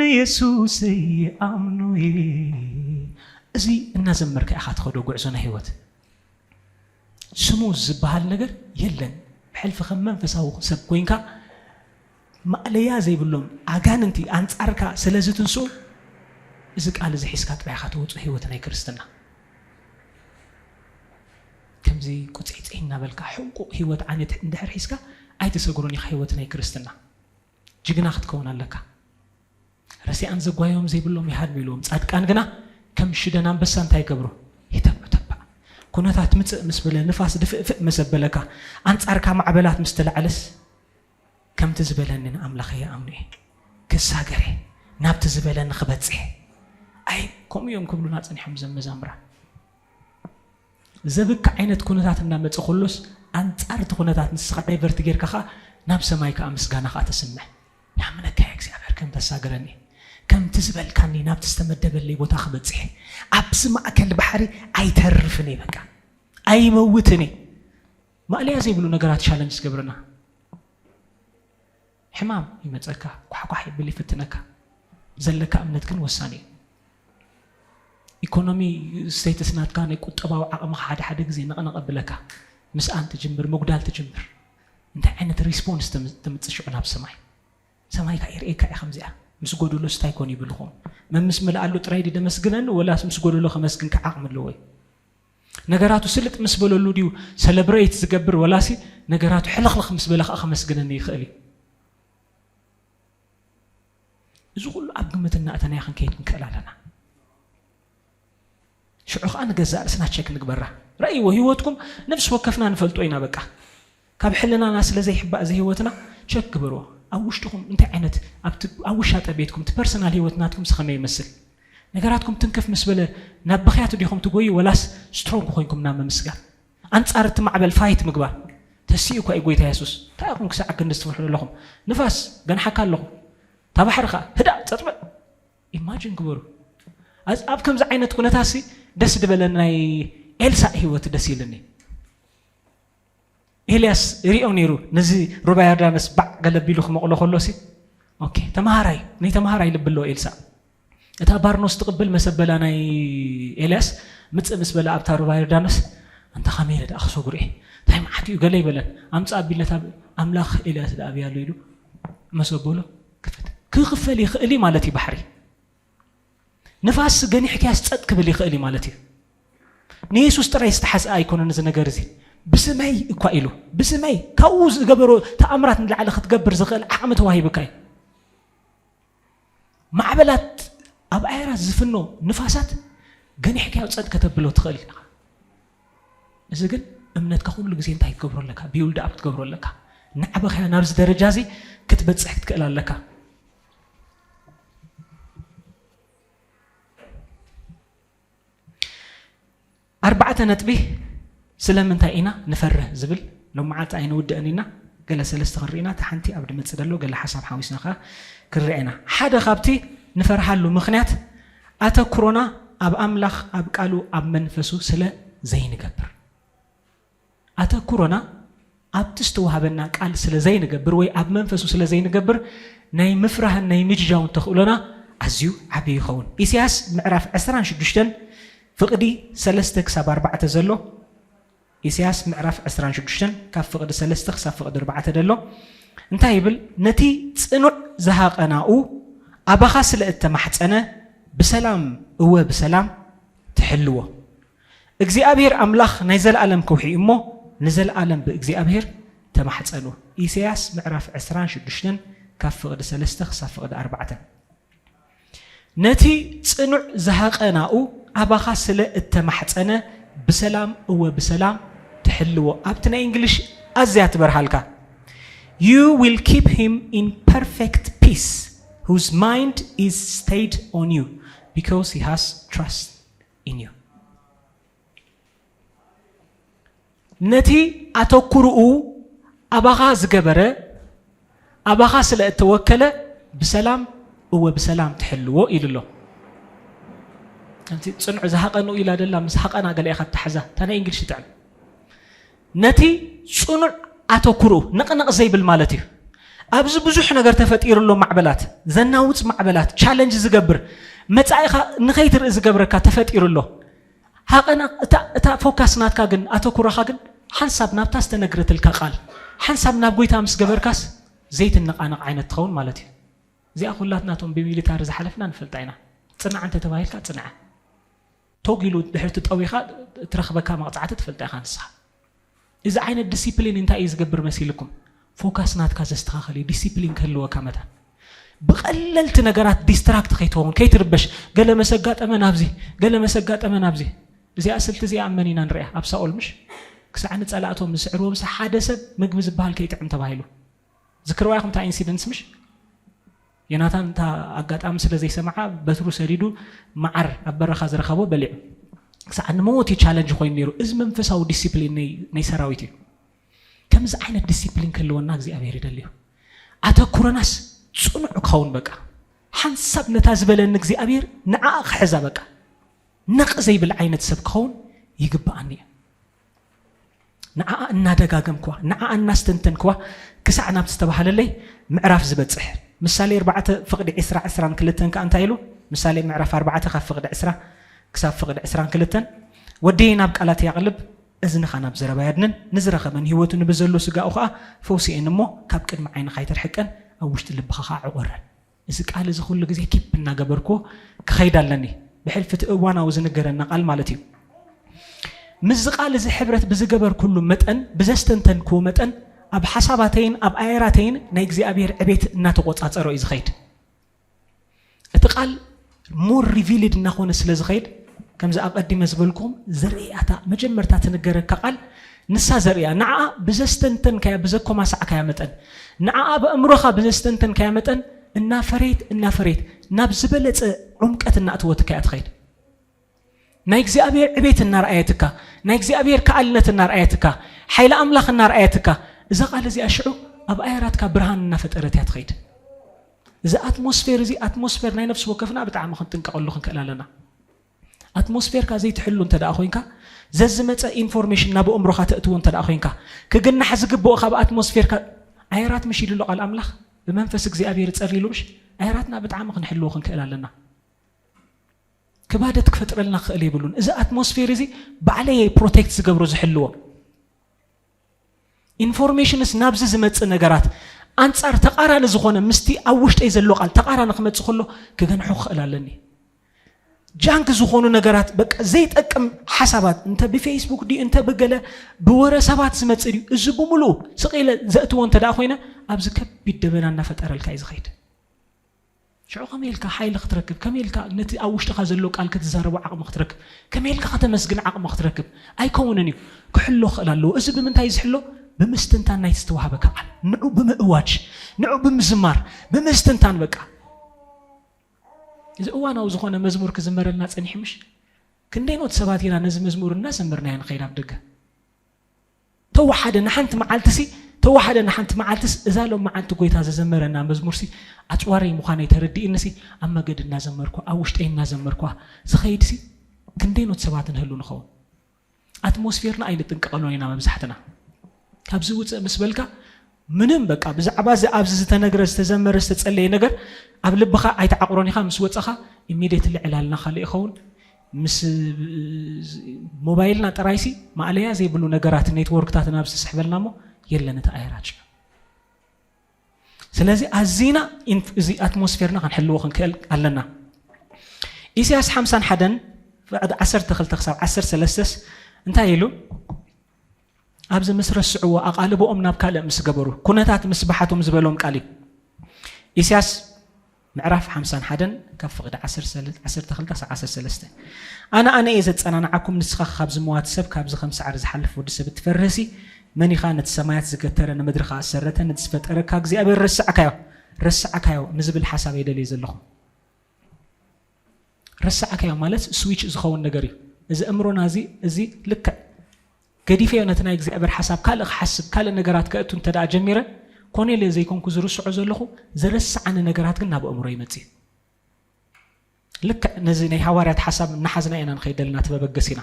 ንየሱሰይ ይኣምኖ እየ። እዚ እናዘመርካ ኢኻ ትኸዶ ጉዕዞ ናይ ህይወት። ስሙዝ ዝበሃል ነገር የለን። ብሕልፊ ከም መንፈሳዊ ሰብ ኮይንካ ማእለያ ዘይብሎም ኣጋንንቲ ኣንጻርካ ስለ ዝትንስኡ እዚ ቃል እዚ ሒዝካ ጥራይ ኢኻ ትወጽእ ህይወት ናይ ክርስትና። ከምዚ ቁጽዒጸይ እናበልካ ሕንቁቕ ህይወት ዓይነት እንድሕር ሒዝካ ኣይትሰግሮን ኢኻ ህይወት ናይ ክርስትና። ጅግና ክትከውን ኣለካ። ረሲኣን ዘጓዮም ዘይብሎም ይሃድሙ ኢልዎም። ጻድቃን ግና ከም ሽደን ኣንበሳ እንታይ ይገብሩ? ይተብዑ ተባዕ። ኩነታት ምጽእ ምስ በለ፣ ንፋስ ድፍእፍእ ምስ ኣበለካ፣ ኣንጻርካ ማዕበላት ምስ ተላዕለስ፣ ከምቲ ዝበለኒ ንኣምላኸ ይኣምኑ እየ። ክሳገር እየ። ናብቲ ዝበለኒ ክበጽሕ እየ። ኣይ፣ ከምኡ እዮም ክብሉና ጸኒሖም እዞም መዛምራን። ዘብክዕ ዓይነት ኩነታት እናመጸ ከሎስ ኣንጻር እቲ ኩነታት ንስኻ ዳይቨርት ጌርካ ኸኣ ናብ ሰማይ ከኣ ምስጋና ኸኣ ተስምዕ። ይኣምነካ እየ እግዚኣብሔር ከም ተሳግረኒ ከምቲ ዝበልካኒ ናብቲ ዝተመደበለይ ቦታ ክበጽሕ ኣብዚ ማእከል ባሕሪ ኣይተርፍን እየ በቃ ኣይመውትን እየ። ማእለያ ዘይብሉ ነገራት ቻለንጅ ዝገብረና ሕማም ይመጸካ፣ ኳሕኳሕ ይብል ይፍትነካ። ዘለካ እምነት ግን ወሳኒ እዩ። ኢኮኖሚ ስቴትስ ናትካ ናይ ቁጠባዊ ዓቕምኻ ሓደ ሓደ ግዜ ነቕነቕ ኣብለካ። ምስኣን ትጅምር፣ ምጉዳል ትጅምር። እንታይ ዓይነት ሪስፖንስ ተምጽእ ሽዑ ናብ ሰማይ? ሰማይ ከኣ ይርእየካ እዩ ከምዚኣ። ምስ ጎደሎስ እንታይ ኮን ይብልኹም? መምስ ምልኣሉ ጥራይ ድደመስግነኒ ወላስ ምስ ጎደሎ ከመስግንካ ዓቕሚ ኣለዎ እዩ? ነገራቱ ስልጥ ምስ በለሉ ድዩ ሰለብሬት ዝገብር ወላሲ ነገራቱ ሕልኽልኽ ምስ በለ ከዓ ከመስግነኒ ይኽእል እዩ? እዚ ኩሉ ኣብ ግምት እናእተናዮ ክንከይድ ክንክእል ኣለና። ሽዑ ከዓ ንገዛእ ርእስና ቸክ ንግበራ። ረእይዎ ህይወትኩም ነፍሲ ወከፍና ንፈልጦ ኢና በቃ። ካብ ሕልናና ስለ ዘይሕባእ እዚ ህይወትና ቸክ ግበርዎ። ኣብ ውሽጥኹም እንታይ ዓይነት ኣብቲ ኣብ ውሻጠ ቤትኩም እቲ ፐርሰናል ህይወት ናትኩም ስኸመ ይመስል? ነገራትኩም ትንክፍ ምስ በለ ናብ ብኽያት ዲኹም ትጎዩ ወላስ ስትሮንግ ኮይንኩም ናብ ምምስጋን? ኣንጻር እቲ ማዕበል ፋይት ምግባር ተስኡ እኳ እዩ ጎይታ የሱስ። እንታይ ኢኹም ክሳዕ ክንዲ ትፍርሑ ዘለኹም? ንፋስ ገንሓካ ኣለኹ። እታ ባሕሪ ኸኣ ህዳእ ጸጥበ። ኢማጂን ግበሩ። ኣብ ከምዚ ዓይነት ኩነታሲ ደስ ዝበለ ናይ ኤልሳእ ህይወት ደስ ኢልኒ። ኤልያስ ሪኦ ነይሩ ነዚ ሩባ ዮርዳኖስ ባዕ ገለቢሉ ክመቕሎ ከሎሲ፣ ኦኬ፣ ተማሃራይ ናይ ተማሃራይ ልቢ ኣለዎ ኤልሳእ። እታ ባርኖስ ትቕብል መሰበላ ናይ ኤልያስ ምጽእ ምስ በላ ኣብታ ሩባ ዮርዳኖስ፣ ኣንታ ኻሜረ ደኣ ክሰጉር እየ፣ እንታይ መዓት እዩ ገለ ይበለን። ኣምጻ ኣቢልነታ ኣምላኽ ኤልያስ ደኣ ኣብያሉ ኢሉ መሰበሎ ክፈት ክኽፈል ይኽእል እዩ ማለት እዩ ባሕሪ። ንፋስ ገኒሕክያስ ጸጥ ክብል ይኽእል እዩ ማለት እዩ። ንየሱስ ጥራይ ዝተሓዝኣ ኣይኮነን እዚ ነገር እዚ። ብስመይ እኳ ኢሉ ብስመይ ካብኡ ዝገበሮ ተኣምራት ንላዕሊ ክትገብር ዝኽእል ዓቕሚ ተዋሂቡካ እዩ። ማዕበላት ኣብ ኣየራት ዝፍኖ ንፋሳት ገኒሕክያው ጸጥ ከተብሎ ትኽእል ኢኻ። እዚ ግን እምነትካ ኩሉ ግዜ እንታይ ክትገብሮ ኣለካ? ቢውልድ ኣፕ ክትገብሮ ኣለካ። ናዕበኻያ ናብዚ ደረጃ እዚ ክትበጽሕ ክትክእል ኣለካ። ኣርባዕተ ነጥቢ ስለምንታይ ኢና ንፈርህ ዝብል ሎም መዓልቲ ኣይንውድእን ኢና። ገለ ሰለስተ ክንርኢ ኢና። እቲ ሓንቲ ኣብ ድመጽእ ዘሎ ገለ ሓሳብ ሓዊስና ከኣ ክንርኢ ኢና። ሓደ ካብቲ ንፈርሃሉ ምኽንያት ኣተኩሮና ኣብ ኣምላኽ ኣብ ቃሉ ኣብ መንፈሱ ስለ ዘይንገብር ኣተኩሮና ኣብቲ ዝተዋህበና ቃል ስለ ዘይንገብር ወይ ኣብ መንፈሱ ስለ ዘይንገብር ናይ ምፍራህን ናይ ምጅጃውን ተኽእሎና ኣዝዩ ዓብዪ ይኸውን። ኢሳያስ ምዕራፍ ዕስራን ሽዱሽተን ፍቕዲ ሰለስተ ክሳብ ኣርባዕተ ዘሎ ኢሳያስ ምዕራፍ ዕስራን ሽዱሽተን ካብ ፍቕዲ ሰለስተ ክሳብ ፍቕዲ ኣርባዕተ ዘሎ እንታይ ይብል? ነቲ ጽኑዕ ዝሃቐናኡ ኣባኻ ስለ እተማሕጸነ ብሰላም እወ ብሰላም ትሕልዎ። እግዚኣብሔር ኣምላኽ ናይ ዘለኣለም ከውሒ እሞ ንዘለኣለም ብእግዚኣብሔር ተማሕጸኑ። ኢሳያስ ምዕራፍ ዕስራን ሽዱሽተን ካብ ፍቕዲ ሰለስተ ክሳብ ፍቕዲ ኣርባዕተ። ነቲ ጽኑዕ ዝሃቐናኡ ኣባኻ ስለ እተማሕጸነ ብሰላም እወ ብሰላም ትሕልዎ። ኣብቲ ናይ እንግሊሽ ኣዝያ ትበርሃልካ። You will keep him in perfect peace, whose mind is stayed on you, because he has trust in you. ነቲ ኣተኩርኡ ኣባኻ ዝገበረ ኣባኻ ስለ እተወከለ ብሰላም እወ ብሰላም ትሕልዎ ኢሉ ኣሎ። ከምቲ ጽኑዕ ዝሃቐኑ ኢላ ደላ ምስ ሃቐና ገለ ኢኻ ትሓዛ። እታ ናይ እንግሊሽ ትጥዕም። ነቲ ጽኑዕ ኣተኩርኡ ንቕንቕ ዘይብል ማለት እዩ። ኣብዚ ብዙሕ ነገር ተፈጢሩ ኣሎ። ማዕበላት ዘናውጽ ማዕበላት ቻለንጅ ዝገብር መጻኢኻ ንኸይትርኢ ዝገብረካ ተፈጢሩ ኣሎ። ሃቐና እታ እታ ፎካስ ናትካ ግን ኣተኩሮኻ ግን ሓንሳብ ናብታ ዝተነግረትልካ ቃል ሓንሳብ ናብ ጎይታ ምስ ገበርካስ ዘይትነቓነቕ ዓይነት ትኸውን ማለት እዩ። እዚኣ ኩላትናቶም ብሚሊታሪ ዝሓለፍና ንፈልጣ ኢና። ጽናዕ እንተ ተባሂልካ ጽንዐ ቶግ ኢሉ ድሕርቲ ጠዊኻ ትረኽበካ መቕጻዕቲ ትፈልጣ ኢኻ ንስኻ። እዚ ዓይነት ዲሲፕሊን እንታይ እዩ ዝገብር መሲልኩም? ፎካስ ናትካ ዘስተኻኸል እዩ። ዲሲፕሊን ክህልወካ መታን ብቐለልቲ ነገራት ዲስትራክት ከይትኸውን ከይትርበሽ። ገለ መሰጋጠመ ናብዚ ገለ መሰጋጠመ ናብዚ። እዚኣ ስልቲ እዚኣ ኣብ መን ኢና ንሪኣ? ኣብ ሳኦል ምሽ? ክሳዕ ንጸላእቶም ዝስዕርዎ ምስ ሓደ ሰብ ምግቢ ዝበሃል ከይጥዕም ተባሂሉ። ዝክርዋ ኢኹም እታ ኢንሲደንስ ምሽ? ዮናታን እታ ኣጋጣሚ ስለ ዘይሰምዓ በትሩ ሰዲዱ መዓር ኣብ በረኻ ዝረኸቦ በሊዑ። ክሳዕ ንመወት እዩ ቻለንጅ ኮይኑ ነይሩ። እዚ መንፈሳዊ ዲሲፕሊን ናይ ናይ ሰራዊት እዩ። ከምዚ ዓይነት ዲሲፕሊን ክህልወና እግዚኣብሔር ይደሊ እዩ። ኣተኩረናስ ጽኑዕ ክኸውን በቃ ሓንሳብ ነታ ዝበለኒ እግዚኣብሔር ንዓኣ ክሕዛ በቃ ነቕ ዘይብል ዓይነት ሰብ ክኸውን ይግብኣኒ እዩ። ንዓኣ እናደጋገምክዋ ንዓኣ እናስተንተንክዋ ክሳዕ ናብ ዝተባህለለይ ምዕራፍ ዝበጽሕ ምሳሌ ኣርባዕተ ፍቕዲ ዕስራ ዕስራን ክልተን ከኣ እንታይ ኢሉ? ምሳሌ ምዕራፍ ኣርባዕተ ካብ ፍቕዲ ዕስራ ክሳብ ፍቕዲ ዕስራን ክልተን ወደይ ናብ ቃላት ያቕልብ እዝንኻ ናብ ዘረባ ያድንን ንዝረኸበን ህይወቱ ንብዘሎ ስጋኡ ኸኣ ፈውስኤን እሞ ካብ ቅድሚ ዓይንኻ ኣይተርሕቀን ኣብ ውሽጢ ልብኻ ኸኣ ዕቖረን። እዚ ቃል እዚ ኩሉ ግዜ ኪፕ እናገበርኩ ክኸይድ ኣለኒ። ብሕልፊ እቲ እዋናዊ ዝንገረና ቃል ማለት እዩ። ምስዚ ቃል እዚ ሕብረት ብዝገበርኩሉ መጠን ብዘስተንተንክዎ መጠን ኣብ ሓሳባተይን ኣብ ኣየራተይን ናይ እግዚኣብሔር ዕቤት እናተቆጻጸሮ እዩ ዝኸይድ። እቲ ቃል ሞር ሪቪልድ እናኾነ ስለ ዝኸይድ ከምዚ ኣቐዲመ ዝበልኩም ዝርኢያታ መጀመርታ ትንገረካ ቃል ንሳ ዘርእያ ንዓኣ ብዘስተንተንካያ ብዘኮማሳዕካያ መጠን፣ ንዓኣ ብእምሮኻ ብዘስተንተንካያ መጠን እናፈረየት እናፈረየት ናብ ዝበለጸ ዑምቀት እናእትወትካ እያ ትኸይድ። ናይ እግዚኣብሔር ዕቤት እናርኣየትካ፣ ናይ እግዚኣብሔር ከኣልነት እናርኣየትካ፣ ሓይሊ ኣምላኽ እናርኣየትካ፣ እዛ ቃል እዚኣ ሽዑ ኣብ ኣየራትካ ብርሃን እናፈጠረት እያ ትኸይድ። እዚ ኣትሞስፌር እዚ ኣትሞስፌር ናይ ነፍሲ ወከፍና ብጣዕሚ ክንጥንቀቐሉ ክንክእል ኣለና። ኣትሞስፌርካ ዘይትሕሉ እንተ ደኣ ኮይንካ፣ ዘዝመጸ ኢንፎርሜሽን ናብ ኣእምሮኻ ተእትዎ እንተ ደኣ ኮይንካ፣ ክግናሕ ዝግብኦ ካብ ኣትሞስፌርካ፣ ኣየራት ምሽ ኢሉ ኣሎ ቃል ኣምላኽ፣ ብመንፈስ እግዚኣብሔር ጸር ኢሉ ምሽ፣ ኣየራትና ብጣዕሚ ክንሕልዎ ክንክእል ኣለና። ክባደት ክፈጥረልና ክኽእል የብሉን። እዚ ኣትሞስፌር እዚ ባዕለየ ፕሮቴክት ዝገብሮ ዝሕልዎ። ኢንፎርሜሽንስ ናብዚ ዝመጽእ ነገራት ኣንጻር ተቓራኒ ዝኾነ ምስቲ ኣብ ውሽጠይ ዘሎ ቃል ተቓራኒ ክመጽእ ከሎ ክገንሖ ክኽእል ኣለኒ። ጃንክ ዝኾኑ ነገራት በቃ ዘይጠቅም ሓሳባት እንተ ብፌስቡክ ድዩ እንተ ብገለ ብወረ ሰባት ዝመጽእ ድዩ እዚ ብምሉኡ ስቕ ኢለ ዘእትዎ እንተ ደኣ ኮይነ ኣብዚ ከቢድ ደበና እናፈጠረልካ እዩ ዝኸይድ። ሽዑ ከመይ ኢልካ ሓይሊ ክትረክብ፣ ከመይ ኢልካ ነቲ ኣብ ውሽጥኻ ዘሎ ቃል ክትዛረቦ ዓቕሚ ክትረክብ፣ ከመይ ኢልካ ከተመስግን ዓቕሚ ክትረክብ ኣይከውንን እዩ። ክሕሎ ክእል ኣለዎ። እዚ ብምንታይ እዩ ዝሕሎ? ብምስትንታን ናይቲ ዝተዋህበካ ቃል፣ ንዑ ብምእዋጅ፣ ንዑ ብምዝማር፣ ብምስትንታን። በቃ እዚ እዋናዊ ዝኾነ መዝሙር ክዝመረልና ጸኒሑ ምሽ? ክንደይኖት ሰባት ኢና ነዚ መዝሙር እናዘመርናዮ ንኸይድ ኣብ ደገ። ተወሓደ ንሓንቲ መዓልትሲ፣ ተወሓደ ንሓንቲ መዓልትስ እዛ ሎም መዓልቲ ጎይታ ዘዘመረና መዝሙርሲ ኣጽዋረይ ምዃነይ ተረዲእንሲ ኣብ መገድ እናዘመርኳ፣ ኣብ ውሽጠይ እናዘመርኳ ዝኸይድሲ ክንደይኖት ሰባት ንህሉ ንኸውን። ኣትሞስፌርና ኣይንጥንቀቐሎን ኢና መብዛሕትና። ካብዚ ውፅእ ምስ በልካ ምንም በቃ ብዛዕባ እዚ ኣብዚ ዝተነግረ ዝተዘመረ ዝተጸለየ ነገር ኣብ ልብኻ ኣይትዓቕሮን ኢኻ። ምስ ወጸኻ ኢሚዲየትሊ ዕላልና ካልእ ይኸውን። ምስ ሞባይልና ጥራይሲ ማእለያ ዘይብሉ ነገራት ኔትወርክታት ናብ ዝስሕበልና እሞ የለን እቲ ኣየራች። ስለዚ ኣዚና ኢንፍ- እዚ ኣትሞስፌርና ክንሕልዎ ክንክእል ኣለና። ኢሳያስ ሓምሳን ሓደን ፍቕዲ ዓሰርተ ክልተ ክሳብ ዓሰርተ ሰለስተ እንታይ ኢሉ? ኣብዚ ምስ ረስዕዎ ኣቓልቦኦም ናብ ካልእ ምስ ገበሩ ኩነታት ምስ በሓቶም ዝበሎም ቃል እዩ። ኢሳያስ ምዕራፍ ሓምሳን ሓደን ካብ ፍቕዲ ዓሰርተ ክልተ ክሳብ ዓሰርተ ሰለስተ። ኣነ ኣነ እየ ዘጸናንዓኩም፣ ንስኻ ካብ ዝመዋቲ ሰብ ካብዚ ከም ሳዕሪ ዝሓልፍ ወዲ ሰብ እትፈርህሲ መን ኢኻ? ነቲ ሰማያት ዝገተረ ንምድሪ ኸኣ ዝሰረተ ነቲ ዝፈጠረካ እግዚኣብሔር ረሳዕካዮ፣ ረሳዕካዮ ንዝብል ሓሳብ እየ ደልየ ዘለኹ። ረሳዕካዮ ማለት ስዊች ዝኸውን ነገር እዩ። እዚ እምሮና እዚ እዚ ልክዕ ገዲፈዮ ነቲ ናይ እግዚኣብሔር ሓሳብ ካልእ ክሓስብ ካልእ ነገራት ከእቱ እንተ ደኣ ጀሚረ ኮነ ኢለ ዘይኮንኩ ዝርስዖ ዘለኹ፣ ዝረስዓኒ ነገራት ግን ናብ ኣእምሮ ይመጽእ እዩ። ልክዕ ነዚ ናይ ሃዋርያት ሓሳብ እናሓዝና ኢና ንኸይድ ዘለና እቲ መበገሲና።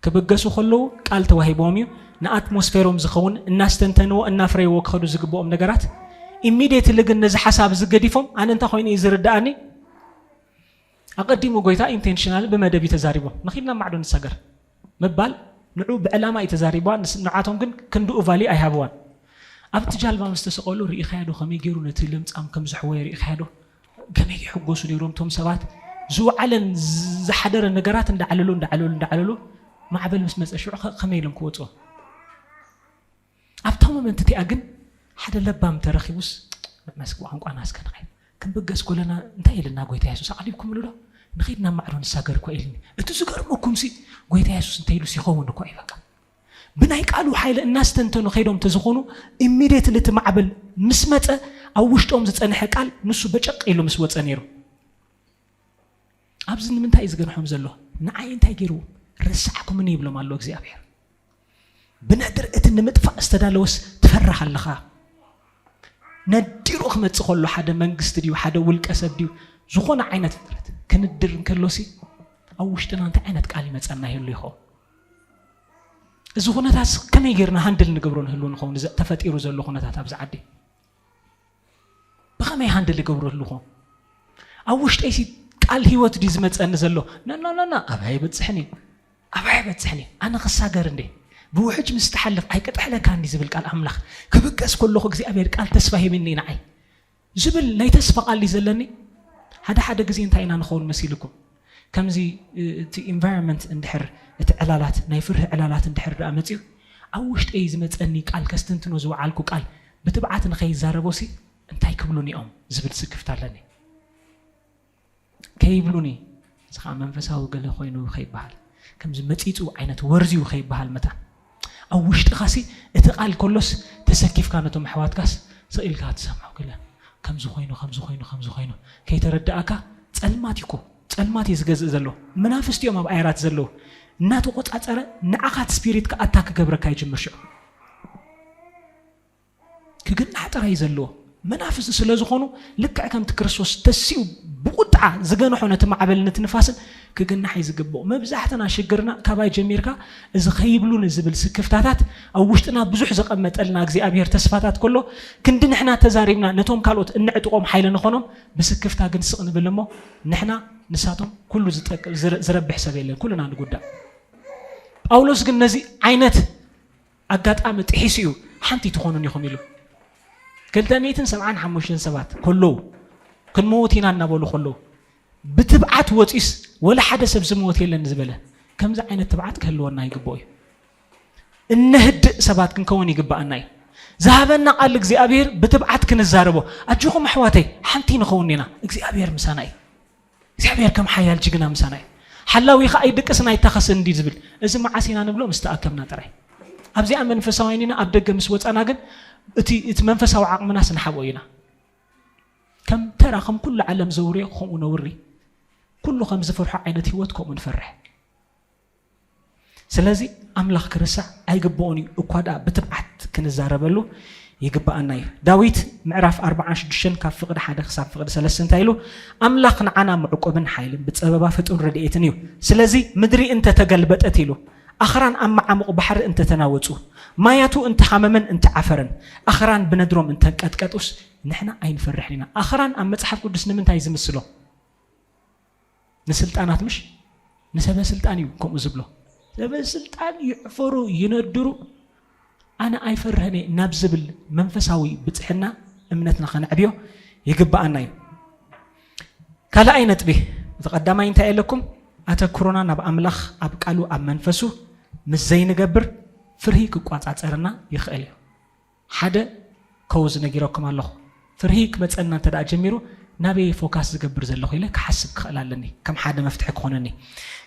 ክብገሱ ከለዉ ቃል ተዋሂቦም እዩ። ንኣትሞስፌሮም ዝኸውን እናስተንተንዎ እናፍረይዎ ክኸዱ ዝግብኦም ነገራት ኢሚዲየትሊ ግን ነዚ ሓሳብ እዚ ገዲፎም ኣነ እንታይ ኮይኑ እዩ ዝርድኣኒ? ኣቐዲሙ ጎይታ ኢንቴንሽናል ብመደብ እዩ ተዛሪቦም። ንኺድና ማዕዶ ንሳገር ምባል ንዑ ብዕላማ እዩ ተዛሪቧ። ንስ- ንዓቶም ግን ክንድኡ ቫሊ ኣይሃብዋን። ኣብቲ ጃልባ ምስ ተሰቐሉ ርኢኻዮ ዶ ከመይ ገይሩ ነቲ ለምጻም ከም ዘሕወየ ርኢኻዮ ዶ? ከመይ ይሕጎሱ ነይሮም እቶም ሰባት? ዝወዓለን ዝ- ዝሓደረ ነገራት እንዳዓለሉ እንዳዓለሉ እንዳዓለሉ ማዕበል ምስ መጸ ሽዑ ከ- ከመይ ኢሎም ክወጽኦ? ኣብታ ሞመንት እቲኣ ግን ሓደ ለባም ተረኺቡስ መስ ቋንቋና እስከ ንኸይድ ክንብገስ ኮለና እንታይ ኢልና ጎይታ የሱስ ኣቕሊብኩምሉ ዶ ንኸይድ ናብ ማዕዶ ንሳገር እኮ ኢልኒ። እቲ ዝገርመኩምሲ ጎይታ የሱስ እንታይ ኢሉስ ይኸውን እኮ እዩ በቃ። ብናይ ቃሉ ሓይሊ እናስተንተኑ ከይዶም ተዝኾኑ ኢሚዲየትሊ እቲ ማዕበል ምስ መጸ ኣብ ውሽጦም ዝጸንሐ ቃል ንሱ በጨቅ ኢሉ ምስ ወጸ ነይሩ። ኣብዚ ንምንታይ እዩ ዝገንሖም ዘሎ? ንዓይ እንታይ ገይሩ? ረሳዕኩምኒ ይብሎም ኣሎ እግዚኣብሔር። ብነድር እቲ ንምጥፋእ ዝተዳለወስ ትፈርህ ኣለኻ። ነዲሩ ክመጽእ ከሎ ሓደ መንግስቲ ድዩ ሓደ ውልቀ ሰብ ድዩ ዝኾነ ዓይነት ፍጥረት ክንድር እንከሎሲ ኣብ ውሽጥና እንታይ ዓይነት ቃል ይመጸና ይህሉ ይኸውን? እዚ ኩነታት ከመይ ጌርና ሃንድል ንገብሮ ንህሉ ንኸውን? እዚ ተፈጢሩ ዘሎ ኩነታት ኣብዚ ዓዲ ብኸመይ ሃንድል ይገብሮ ኣለኹ? ኣብ ውሽጠይሲ ቃል ህይወት ድዩ ዝመጸኒ ዘሎ? ነኖ ነኖ ኣባይ በጽሕኒ ኣባይ በጽሕኒ ኣነ ክሳገር እንዴ? ብውሕጅ ምስ ትሓልፍ ኣይቅጥሕለካ እንዲ ዝብል ቃል ኣምላኽ ክብገስ ከለኹ እግዚኣብሔር ቃል ተስፋ ሂብኒ ንዓይ ዝብል ናይ ተስፋ ቃል ድዩ ዘለኒ? ሓደ ሓደ ግዜ እንታይ ኢና ንኸውን መሲልኩም? ከምዚ እቲ ኢንቫይሮንመንት እንድሕር እቲ ዕላላት ናይ ፍርሂ ዕላላት እንድሕር ደኣ መፅዩ ኣብ ውሽጠይ ዝመፀኒ ቃል ከስትንትኖ ዝወዓልኩ ቃል ብትብዓት ንኸይዛረቦሲ እንታይ ክብሉኒ እዮም ዝብል ስክፍታ ኣለኒ። ከይብሉኒ እዚ ከዓ መንፈሳዊ ገለ ኮይኑ ከይበሃል ከምዚ መፂፁ ዓይነት ወርዝዩ ከይበሃል መታን ኣብ ውሽጥኻሲ እቲ ቃል ከሎስ ተሰኪፍካ ነቶም ኣሕዋትካስ ስቕ ኢልካ ትሰምዖ። ገለ ከምዚ ኮይኑ፣ ከምዚ ኮይኑ፣ ከምዚ ኮይኑ ከይተረዳእካ፣ ጸልማት እዩ እኮ። ጸልማት እዩ ዝገዝእ ዘሎ። መናፍስቲ እዮም ኣብ ኣየራት ዘለዉ። እናተቖጻጸረ ንዓኻ እቲ ስፒሪትካ ኣታክ ክገብረካ ይጅምር ሽዑ። ክግናሕ ጥራይ እዩ ዘለዎ። መናፍስቲ ስለ ዝኾኑ፣ ልክዕ ከምቲ ክርስቶስ ተሲኡ ብቑጥዓ ዝገንሖ ነቲ ማዕበል ነቲ ንፋስን ክግናሕ እዩ ዝግብኦ። መብዛሕትና ሽግርና ካባይ ጀሚርካ እዚ ከይብሉኒ ዝብል ስክፍታታት ኣብ ውሽጥና ብዙሕ ዘቐመጠልና እግዚኣብሔር ተስፋታት ከሎ፣ ክንዲ ንሕና ተዛሪብና ነቶም ካልኦት እንዕጥቖም ሓይሊ ንኾኖም፣ ብስክፍታ ግን ስቕ ንብል እሞ፣ ንሕና ንሳቶም ኩሉ ዝጠቅ-፣ ዝረ-፣ ዝረብሕ ሰብ የለን፣ ኩልና ንጉዳእ። ጳውሎስ ግን ነዚ ዓይነት ኣጋጣሚ ጥሒሱ እዩ። ሓንቲ ትኾኑን ኢኹም ኢሉ። ክልተ ሚእትን ሰብዓን ሓሙሽተን ሰባት ከለዉ፣ ክንመውት ኢና እናበሉ ከለዉ፣ ብትብዓት ወፂስ ወላ ሓደ ሰብ ዝመወት የለን ዝበለ፣ ከምዚ ዓይነት ትብዓት ክህልወና ይግብኦ እዩ። እነህድእ ሰባት ክንከውን ይግብኣና እዩ። ዝሃበና ቃል እግዚኣብሔር ብትብዓት ክንዛረቦ። ኣጆኹም ኣሕዋተይ፣ ሓንቲ ንኸውን ኢና፣ እግዚኣብሔር ምሳና እዩ። እግዚኣብሔር ከም ሓያል ጅግና ምሳና እዩ። ሓላዊ ኸኣ ኣይድቅስን ኣይታኸስን እንዲ ዝብል፣ እዚ መዓስ ኢና ንብሎ? ምስ ተኣከብና ጥራይ። ኣብዚኣ መንፈሳውያን ኢና፣ ኣብ ደገ ምስ ወጻና ግን እቲ፣ እቲ መንፈሳዊ ዓቕምናስ ንሓብኦ ኢና። ከም ተራ፣ ከም ኩሉ ዓለም ዘውርዮ ከምኡ ነውሪ። ኩሉ ከም ዝፈርሖ ዓይነት ህይወት ከምኡ ንፈርሕ። ስለዚ ኣምላኽ ክርስዕ ኣይግብኦን እዩ፣ እኳ ደኣ ብትብዓት ክንዛረበሉ ይግብኣና እዩ። ዳዊት ምዕራፍ ኣርብዓን ሽዱሽተን ካብ ፍቕዲ ሓደ ክሳብ ፍቕዲ ሰለስተ እንታይ ኢሉ? ኣምላኽ ንዓና መዕቆብን ሓይልን ብጸበባ ፍጡን ረድኤትን እዩ። ስለዚ ምድሪ እንተተገልበጠት ኢሉ፣ ኣኽራን ኣብ መዓሙቕ ባሕሪ እንተተናወጹ፣ ማያቱ እንተሃመመን እንተዓፈረን፣ ኣኽራን ብነድሮም እንተንቀጥቀጡስ፣ ንሕና ኣይንፈርሕን ኢና። ኣኽራን ኣብ መጽሓፍ ቅዱስ ንምንታይ እዩ ዝምስሎ? ንስልጣናት ምሽ? ንሰበ ስልጣን እዩ ከምኡ ዝብሎ። ሰበ ስልጣን ይዕፈሩ፣ ይነድሩ፣ ኣነ ኣይፈርህን እየ ናብ ዝብል መንፈሳዊ ብጽሕና እምነትና ከነዕብዮ ይግብኣና እዩ። ካልኣይ ነጥቢ፣ እቲ ቀዳማይ እንታይ ኣለኩም? ኣተኩሮና ናብ ኣምላኽ፣ ኣብ ቃሉ፣ ኣብ መንፈሱ ምስ ዘይንገብር ፍርሂ ክቋጻጸርና ይኽእል እዩ። ሓደ ከውዝ ነጊረኩም ኣለኹ። ፍርሂ ክመጸና እንተ ደኣ ጀሚሩ፣ ናበይ ፎካስ ዝገብር ዘለኹ ኢለ ክሓስብ ክኽእል ኣለኒ፣ ከም ሓደ መፍትሒ ክኾነኒ።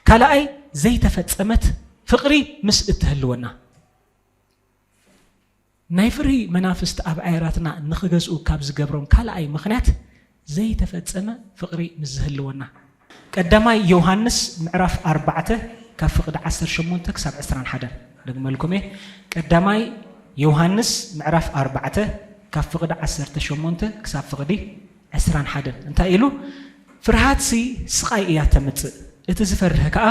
ካልኣይ፣ ዘይተፈጸመት ፍቕሪ ምስ እትህልወና። ናይ ፍርሂ መናፍስቲ ኣብ ኣየራትና ንኽገዝኡ ካብ ዝገብሮም ካልኣይ ምኽንያት፣ ዘይተፈጸመ ፍቕሪ ምስ ዝህልወና። ቀዳማይ ዮሃንስ ምዕራፍ ኣርባዕተ ካብ ፍቕዲ ዓሰርተ ሸሞንተ ክሳብ ዕስራን ሓደን። ደግመልኩም እየ። ቀዳማይ ዮሃንስ ምዕራፍ ኣርባዕተ ካብ ፍቕዲ ዓሰርተ ሸሞንተ ክሳብ ፍቕዲ ዕስራን ሓደን። እንታይ ኢሉ? ፍርሃትሲ ስቓይ እያ ተምጽእ፣ እቲ ዝፈርህ ከኣ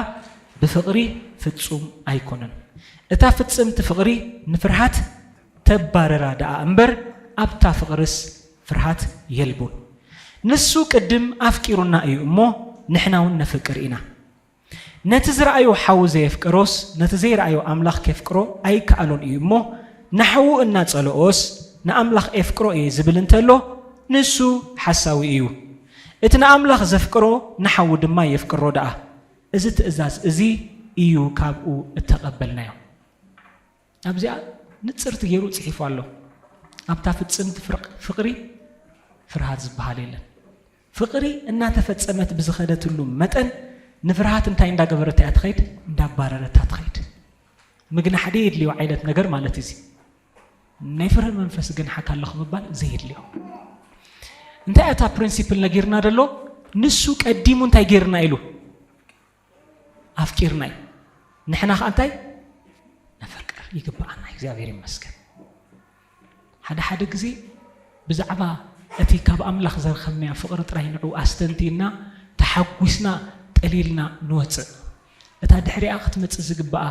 ብፍቕሪ ፍጹም ኣይኮነን። እታ ፍጽምቲ ፍቕሪ ንፍርሃት ተባርራ ደኣ እምበር፣ ኣብታ ፍቕርስ ፍርሃት የልቡን። ንሱ ቅድም ኣፍቂሩና እዩ እሞ፣ ንሕና እውን ነፍቅር ኢና። ነቲ ዝረኣዮ ሓዉ ዘየፍቅሮስ፣ ነቲ ዘይረኣዮ ኣምላኽ ኬፍቅሮ ኣይከኣሎን እዩ እሞ፣ ንሓዉ እናጸልኦስ፣ ንኣምላኽ ኤፍቅሮ እየ ዝብል እንተሎ፣ ንሱ ሓሳዊ እዩ። እቲ ንኣምላኽ ዘፍቅሮ፣ ንሓዉ ድማ የፍቅሮ ደኣ። እዚ ትእዛዝ እዚ እዩ ካብኡ እተቐበልናዮ። ኣብዚኣ ንጽርቲ ገይሩ ጽሒፉ ኣሎ። ኣብታ ፍጽምቲ ፍርቕ-፣ ፍቕሪ ፍርሃት ዝበሃል የለን። ፍቕሪ እናተፈጸመት ብዝኸደትሉ መጠን፣ ንፍርሃት እንታይ እንዳገበረት እያ ትኸይድ? እንዳባረረታ ትኸይድ። ምግናሕ ደየድልዮ ዓይነት ነገር ማለት እዚ። ናይ ፍርሂ መንፈስ ግን ሓካ ኣለኹ ምባል ዘየድልዮ። እንታይ እታ ፕሪንሲፕል ነጊርና ደሎ? ንሱ ቀዲሙ እንታይ ገይርና ኢሉ? ኣፍቂርና እዩ። ንሕና ኸኣ እንታይ? ነፈቅር ይግብኣና። እግዚኣብሔር ይመስገን። ሓደ ሓደ ግዜ ብዛዕባ እቲ ካብ ኣምላኽ ዘረኸብናዮ ፍቕሪ ጥራይ ንዕኡ ኣስተንቲና፣ ተሓጒስና፣ ጠሊልና ንወጽእ። እታ ድሕሪኣ ክትመጽእ ዝግብኣ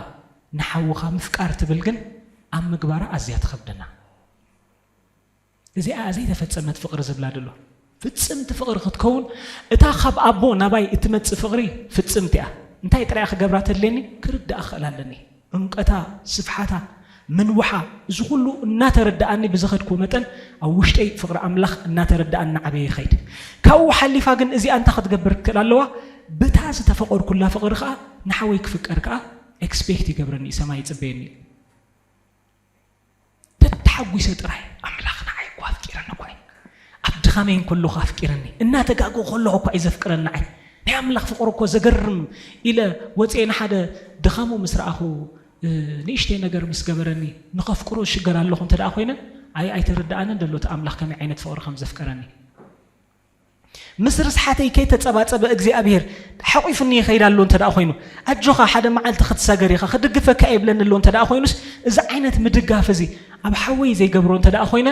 ንሓውኻ ምፍቃር ትብል ግን ኣብ ምግባራ ኣዝያ ትኸብደና። እዚኣ ዘይተፈጸመት ፍቕሪ ዝብላ ደሎ። ፍጽምቲ ፍቕሪ ክትከውን፣ እታ ካብ ኣቦ ናባይ እትመጽእ ፍቕሪ ፍጽምቲ እያ። እንታይ ጥራይ ክገብራ ተድልየኒ? ክርድኣ ክኽእል ኣለኒ። ዕምቀታ፣ ስፍሓታ፣ ምንውሓ፣ እዚ ኩሉ እናተረድኣኒ ብዝኸድኩዎ መጠን፣ ኣብ ውሽጠይ ፍቕሪ ኣምላኽ እናተረድኣኒ እናዓበየ ይኸይድ። ካብኡ ሓሊፋ ግን እዚኣ እንታይ ክትገብር ትክእል ኣለዋ? ብታ ዝተፈቐድኩላ ፍቕሪ ከኣ ንሓወይ ክፍቀር ከኣ ኤክስፔክት ይገብረኒ፣ ሰማይ ይጽበየኒ። ተተሓጒሰ ጥራይ፣ ኣምላኽ ንዓይ እኮ ኣፍቂረኒ እኮ እዩ። ኣብ ድኻመይ እንከለኹ ኣፍቂረኒ። እናተጋግኡ ከለኹ እኮ እዩ ዘፍቅረኒ ንዓይ። ናይ ኣምላኽ ፍቕሪ እኮ ዘገርም ኢለ ወፅየ ንሓደ ድኻሙ ምስ ረኣኹ፣ ንእሽተይ ነገር ምስ ገበረኒ ንኸፍቅሮ ዝሽገር ኣለኹ እንተ ደኣ ኮይነ፣ ኣይ ኣይተረድኣንን ዘሎ እቲ ኣምላኽ ከመይ ዓይነት ፍቕሪ ከም ዘፍቀረኒ። ምስ ርስሓተይ ከይተጸባጸበ እግዚኣብሔር ሓቂፉኒ ይኸይድ ኣሎ እንተ ደኣ ኮይኑ፣ ኣጆኻ ሓደ መዓልቲ ክትሳገር ኢኻ ክድግፈካ የብለኒ ኣሎ እንተ ደኣ ኮይኑስ፣ እዚ ዓይነት ምድጋፍ እዚ ኣብ ሓወይ ዘይገብሮ እንተ ደኣ ኮይነ፣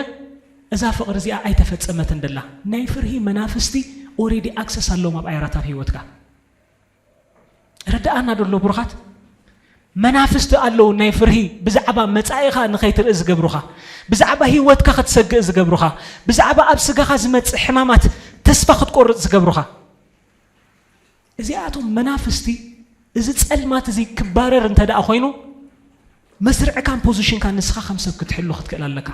እዛ ፍቕሪ እዚኣ ኣይተፈጸመትን ደላ። ናይ ፍርሂ መናፍስቲ ኦሬዲ ኣክሰስ ኣለዎም ኣብ ኣይራት ኣብ ህይወትካ። ርድኣና ደሎ ብሩኻት። መናፍስቲ ኣለዉ ናይ ፍርሂ፣ ብዛዕባ መጻኢኻ ንኸይትርኢ ዝገብሩኻ፣ ብዛዕባ ህይወትካ ክትሰግእ ዝገብሩኻ፣ ብዛዕባ ኣብ ስጋኻ ዝመጽእ ሕማማት ተስፋ ክትቆርጽ ዝገብሩኻ። እዚኣቶም መናፍስቲ፣ እዚ ጸልማት እዚ ክባረር እንተ ደኣ ኮይኑ፣ መስርዕካን ፖዚሽንካ ንስኻ ከም ሰብ ክትሕሉ ክትክእል ኣለካ።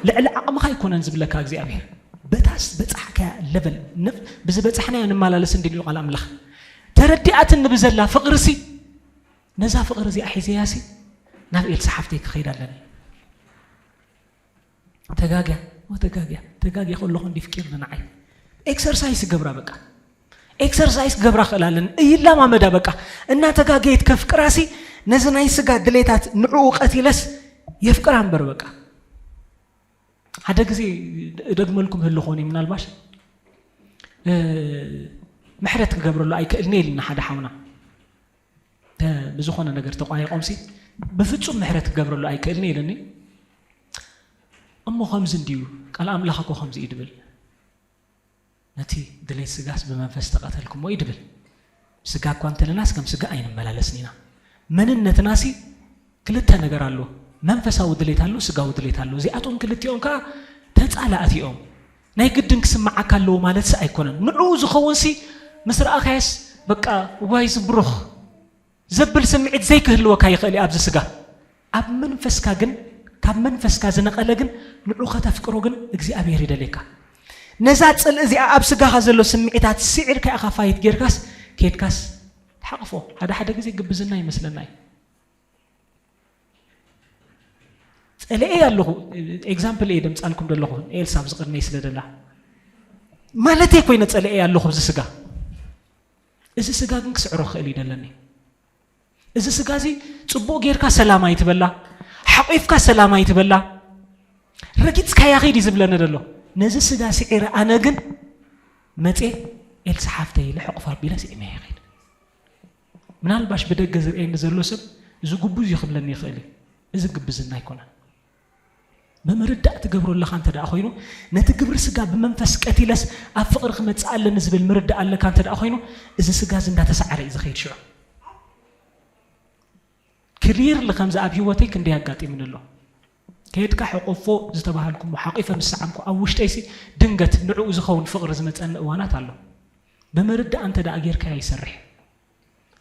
ልዕሊ ዓቕምኻ ኣይኮነን ዝብለካ እግዚኣብሔር። በታስ በጻሕካያ ለቨል፣ ንፍ-፣ ብዝበጻሕናዮ ንመላለስ እንዲሉ ቃል ኣምላኽ። ተረዲኣትኒ ብዘላ ፍቕርሲ፣ ነዛ ፍቕሪ እዚኣ ሒዘያሲ፣ ናብ ኤልሳ ሓፍተይ ክኸይድ ኣለኒ። ተጋግያ፣ ወ ተጋግያ፣ ተጋግያ ከለኹ እንዲ ፍቂር ንዓይ። ኤክሰርሳይስ ገብራ በቃ። ኤክሰርሳይስ ገብራ ክእላለን። እይላማመዳ በቃ። እናተጋገየት ከፍቅራሲ፣ ነዚ ናይ ስጋ ድሌታት ንዕኡ ቀቲለስ የፍቅራ እምበር በቃ። ሓደ ግዜ እደግመልኩም ህልኾኒ ምናልባሽ፣ እ፣ ምሕረት ክገብረሉ ኣይክእልን ኢልና ሓደ ሓውና። ተ-፣ ብዝኾነ ነገር ተቋይቖምሲ፣ ብፍጹም ምሕረት ክገብረሉ ኣይክእልን ኢልኒ። እሞ ከምዚ እንድዩ፣ ቃል ኣምላኽ እኮ ከምዚ እዩ ድብል። ነቲ ድሌት ስጋስ ብመንፈስ ተቐተልኩሞ እዩ ድብል። ስጋ እኳ እንተለናስ ከም ስጋ ኣይንመላለስን ኢና። መንነትናሲ ክልተ ነገር ኣሎ። መንፈሳዊ ድሌት ኣሎ፣ ስጋዊ ድሌት ኣሎ። እዚኣቶም ክልቲኦም ከኣ ተጻላእቲ እዮም። ናይ ግድን ክስምዓካ ኣለዎ ማለትሲ ኣይኮነን። ንዕኡ ዝኸውንሲ ምስ ረኣኻዮስ በቃ ዋይ ዝብሩኽ ዘብል ስምዒት ዘይክህልወካ ይኽእል እዩ ኣብዚ ስጋ። ኣብ መንፈስካ ግን፣ ካብ መንፈስካ ዝነቐለ ግን ንዑ ከተፍቅሮ ግን እግዚኣብሔር ይደልየካ። ነዛ ጽልኢ እዚኣ ኣብ ስጋኻ ዘሎ ስምዒታት ስዒርካ ኢኻ ፋይት ጌርካስ ኬድካስ ትሓቕፎ። ሓደ ሓደ ግዜ ግብዝና ይመስለና እዩ። ጸለኤ ኣለኹ፣ ኤግዛምፕል እየ ደምጻልኩም ዘለኹ፣ ኤልሳ ኣብዚ ቅድመይ ስለ ደላ። ማለተይ ኮይነ ጸለኤ ኣለኹ እዚ ስጋ። እዚ ስጋ ግን ክስዕሮ ክእል እዩ ደለኒ። እዚ ስጋ እዚ ጽቡቕ ጌርካ ሰላም ኣይትበላ፣ ሓቂፍካ ሰላም ኣይትበላ፣ ረጊጽካያ ኺድ እዩ ዝብለኒ ደሎ። ነዚ ስጋ ስዒረ ኣነ ግን መጼ ኤልሳ ሓፍተይ ኢለ ሕቑፍ ኣቢለ ስዒመ ይኸይድ። ምናልባሽ ብደገ ዝርእየኒ ዘሎ ሰብ እዚ ግቡዝ እዩ ክብለኒ ይኽእል እዩ። እዚ ግብዝና ኣይኮነን። ብምርዳእ ትገብሮ ኣለኻ እንተ ደኣ ኮይኑ፣ ነቲ ግብሪ ስጋ ብመንፈስ ቀቲለስ ኣብ ፍቕሪ ክመጽእ ኣለኒ ዝብል ምርዳእ ኣለካ እንተ ደኣ ኮይኑ፣ እዚ ስጋ እዚ እንዳተሳዕረ እዩ ዝኸይድ ሽዑ። ክሊርሊ ከምዚ ኣብ ህይወተይ ክንደይ ኣጋጢሙኒ ኣሎ። ከየድካ ሕቆፎ ዝተባሃልኩሞ ሓቂፈ ምስ ሰዓምኩ ኣብ ውሽጠይሲ ድንገት ንዕኡ ዝኸውን ፍቕሪ ዝመጸኒ እዋናት ኣሎ። ብምርዳእ እንተ ደኣ ጌርካዮ ይሰርሕ።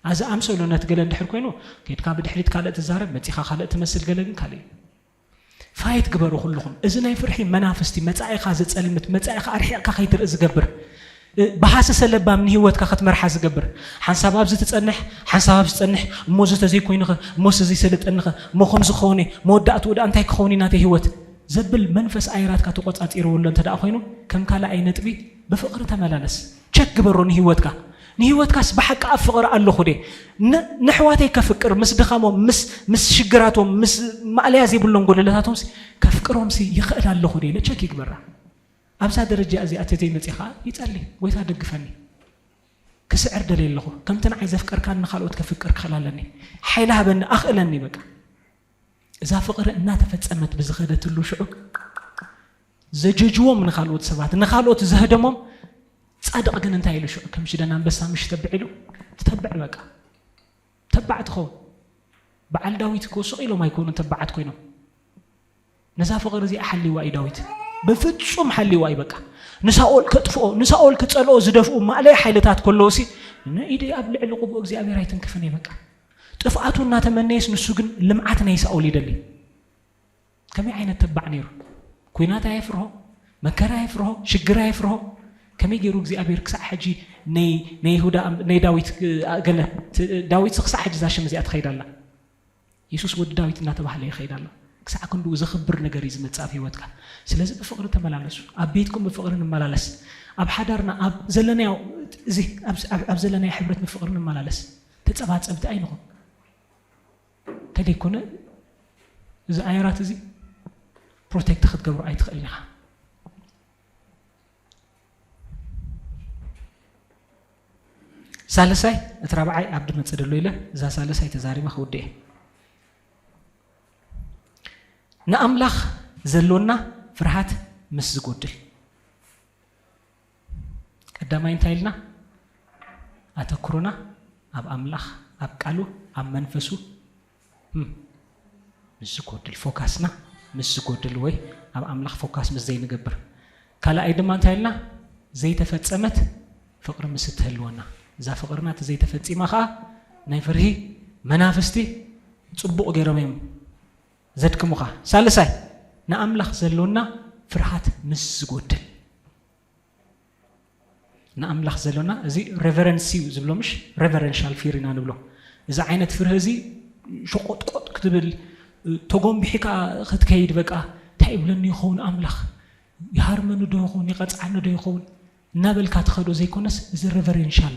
ኣዚ ኣምሰሉ ነቲ ገለ እንድሕር ኮይኑ፣ ከድካ ብድሕሪት ካልእ ትዛረብ፣ መጺኻ ካልእ ትመስል፣ ገለ ግን ካልእ እዩ። ፋይት ግበሩ ኩልኹም። እዚ ናይ ፍርሒ መናፍስቲ፣ መጻኢኻ ዘጸልምት፣ መጻኢኻ ኣርሒቕካ ከይትርኢ ዝገብር፣ እ፣ ብሃሰሰ ለባም ንህይወትካ ክትመርሓ ዝገብር፣ ሓንሳብ ኣብዚ ትጸንሕ፣ ሓንሳብ ኣብዚ ትጸንሕ፣ እሞ እዚ ተዘይኮይኑኸ፣ እሞ እዚ ዘይሰለጠንኸ፣ እሞ ከምዚ ክኸውን እየ፣ መወዳእትኡ ደኣ እንታይ ክኸውን እዩ ናተይ ህይወት ዘብል መንፈስ ኣየራትካ ተቖጻጺርዎ ኣሎ እንተ ደኣ ኮይኑ፣ ከም ካልኣይ ነጥቢ ብፍቕሪ ተመላለስ። ቸክ ግበሮ ንህይወትካ። ንህይወትካስ ብሓቂ ኣብ ፍቕሪ ኣለኹ ድየ? ን-፣ ንኣሕዋተይ ከፍቅር፣ ምስ ድኻሞም፣ ምስ፣ ምስ ሽግራቶም፣ ምስ ማእለያ ዘይብሎም ጎደለታቶምሲ ከፍቅሮምሲ ይኽእል ኣለኹ ድየ ኢለ ቸክ ይግበራ። ኣብዛ ደረጃ እዚኣ ተዘይመጺኣ ኸኣ ይጸሊ፣ "ጎይታ ደግፈኒ። ክስዕር ደልየ ኣለኹ። ከምቲ ንዓይ ዘፍቀርካኒ ንኻልኦት ከፍቅር ክኽእል ኣለኒ። ሓይሊ ሃበኒ፣ ኣኽእለኒ በቃ።" እዛ ፍቕሪ እናተፈጸመት ብዝኸደትሉ ሽዑ ዘጀጅዎም ንኻልኦት ሰባት፣ ንኻልኦት ዘህደሞም ጻድቕ ግን እንታይ ኢሉ ሽዑ? ከም ሽደን ኣንበሳ ምሽ ተብዕ ኢሉ ትተብዕ በቃ። ተባዕ ትኸውን። በዓል ዳዊት እኮ ስቕ ኢሎም ኣይኮኑን ተባዓት ኮይኖም። ነዛ ፍቕሪ እዚኣ ሓልይዋ እዩ ዳዊት። ብፍጹም ሓልይዋ እዩ በቃ። ንሳኦል ከጥፍኦ፣ ንሳኦል ክጸልኦ ዝደፍኡ ማእለያ ሓይልታት ከለውሲ፣ ንኢደይ ኣብ ልዕሊ ቅቡእ እግዚኣብሔር ኣይትንክፍን እየ በቃ። ጥፍኣቱ እናተመነየስ ንሱ ግን ልምዓት ናይ ሳኦል ይደሊ። ከመይ ዓይነት ተባዕ ነይሩ? ኲናት ኣየፍርሆ፣ መከራ ኣየፍርሆ፣ ሽግር ኣየፍርሆ። ከመይ ገይሩ እግዚኣብሔር ክሳዕ ሕጂ ናይ፣ ናይ ይሁዳ ኣም-፣ ናይ ዳዊት፣ እ፣ ገለ፣ ት-፣ ዳዊት ክሳዕ ሕጂ እዛ ሽም እዚኣ ትኸይድ ኣላ። የሱስ ወዲ ዳዊት እናተባህለ ይኸይድ ኣሎ። ክሳዕ ክንድኡ ዘኽብር ነገር እዩ ዝመጽእ ኣብ ህይወትካ። ስለዚ ብፍቕሪ ተመላለሱ። ኣብ ቤትኩም ብፍቕሪ ንመላለስ። ኣብ ሓዳርና፣ ኣብ ዘለናዮ፣ እዚ፣ ኣብ፣ ኣብ፣ ኣብ ዘለናዮ ሕብረት ብፍቕሪ ንመላለስ። ተጸባጸብቲ ኣይንኹን። እንተደይኮነ እዚ ኣየራት እዚ ፕሮቴክት ክትገብሮ ኣይትኽእልን ኢኻ። ሳልሳይ፣ እቲ ራብዓይ ኣብ ድመጽእ ደሎ ኢለ እዛ ሳልሳይ ተዛሪበ ክውድእ እየ። ንኣምላኽ ዘሎና ፍርሃት ምስ ዝጎድል፣ ቀዳማይ እንታይ ኢልና? ኣተኩሮና ኣብ ኣምላኽ፣ ኣብ ቃሉ፣ ኣብ መንፈሱ ምስ ዝጎድል፣ ፎካስና ምስ ዝጎድል ወይ ኣብ ኣምላኽ ፎካስ ምስ ዘይንገብር። ካልኣይ ድማ እንታይ ኢልና? ዘይተፈጸመት ፍቕሪ ምስ እትህልወና። እዛ ፍቕርና እቲ ዘይተፈጺማ ኸኣ ናይ ፍርሂ መናፍስቲ ጽቡቕ ገይሮም እዮም ዘድክሙኻ። ሳልሳይ፣ ንኣምላኽ ዘሎና ፍርሃት ምስ ዝጎድል። ንኣምላኽ ዘሎና እዚ ሬቨረንስ እዩ ዝብሎ፣ ምሽ? ሬቨረንሻል ፊር ኢና ንብሎ። እዚ ዓይነት ፍርሂ እዚ ሸቆጥቆጥ ክትብል፣ ተጎንቢሕካ ክትከይድ፣ በቃ እንታይ ይብለኒ ይኸውን ኣምላኽ? ይሃርመኒ ዶ ይኸውን? ይቐጽዓኒ ዶ ይኸውን? እናበልካ ትኸዶ ዘይኮነስ፣ እዚ ሬቨረንሻል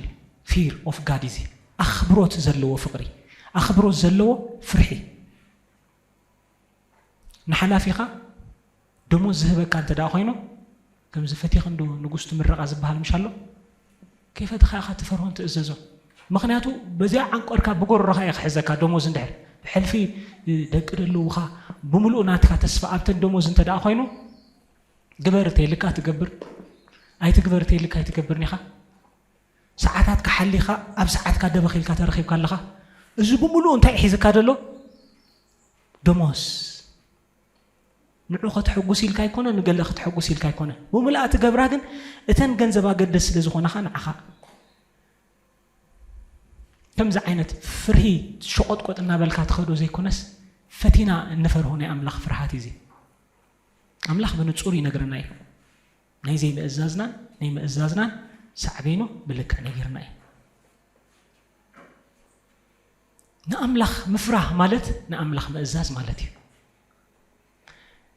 ፊር ኦፍ ጋድ እዚ ኣኽብሮት ዘለዎ ፍቕሪ፣ ኣኽብሮት ዘለዎ ፍርሒ። ንሓላፊኻ ደሞዝ ዝህበካ እንተ ደኣ ኮይኑ፣ ከምዚ ፈቲኽ እንዶ ንጉስ ትምረቓ ዝበሃል ምሽ ኣሎ፣ ከይፈተኻ ኢኻ ትፈርሆን ትእዘዞን። ምኽንያቱ በዚኣ ዓንቆርካ ብጎረሮኻ እየ ክሕዘካ። ደሞዝ እንድሕር ብሕልፊ ደቂ ደለዉኻ ብምሉኡ ናትካ ተስፋ ኣብተን ደሞዝ እንተ ደኣ ኮይኑ፣ ግበር ተይልካ ትገብር፣ ኣይትግበር ተይልካ ኣይትገብርን ኢኻ። ሰዓታትካ ሓሊኻ ኣብ ሰዓትካ ደበኽ ኢልካ ተረኺብካ ኣለኻ። እዚ ብምሉኡ እንታይ ሒዝካ ደሎ? ደሞዝ። ንዑ ከተሐጉስ ኢልካ ኣይኮነ፣ ንገለ ከተሐጉስ ኢልካ ኣይኮነ። ብምልኣ ትገብራ ግን እተን ገንዘብ ኣገደስ ስለ ዝኾናኻ ንዓኻ። ከምዚ ዓይነት ፍርሂ ሸቆጥቆጥ እናበልካ ትኸዶ ዘይኮነስ፣ ፈቲና እንፈርሆ ናይ ኣምላኽ ፍርሃት እዩ እዚ። ኣምላኽ ብንጹር ይነግረና እዩ። ናይ ዘይምእዛዝናን ናይ ምእዛዝናን ሳዕቤኑ ብልክዕ ነጊርና እዩ። ንኣምላኽ ምፍራህ ማለት ንኣምላኽ ምእዛዝ ማለት እዩ።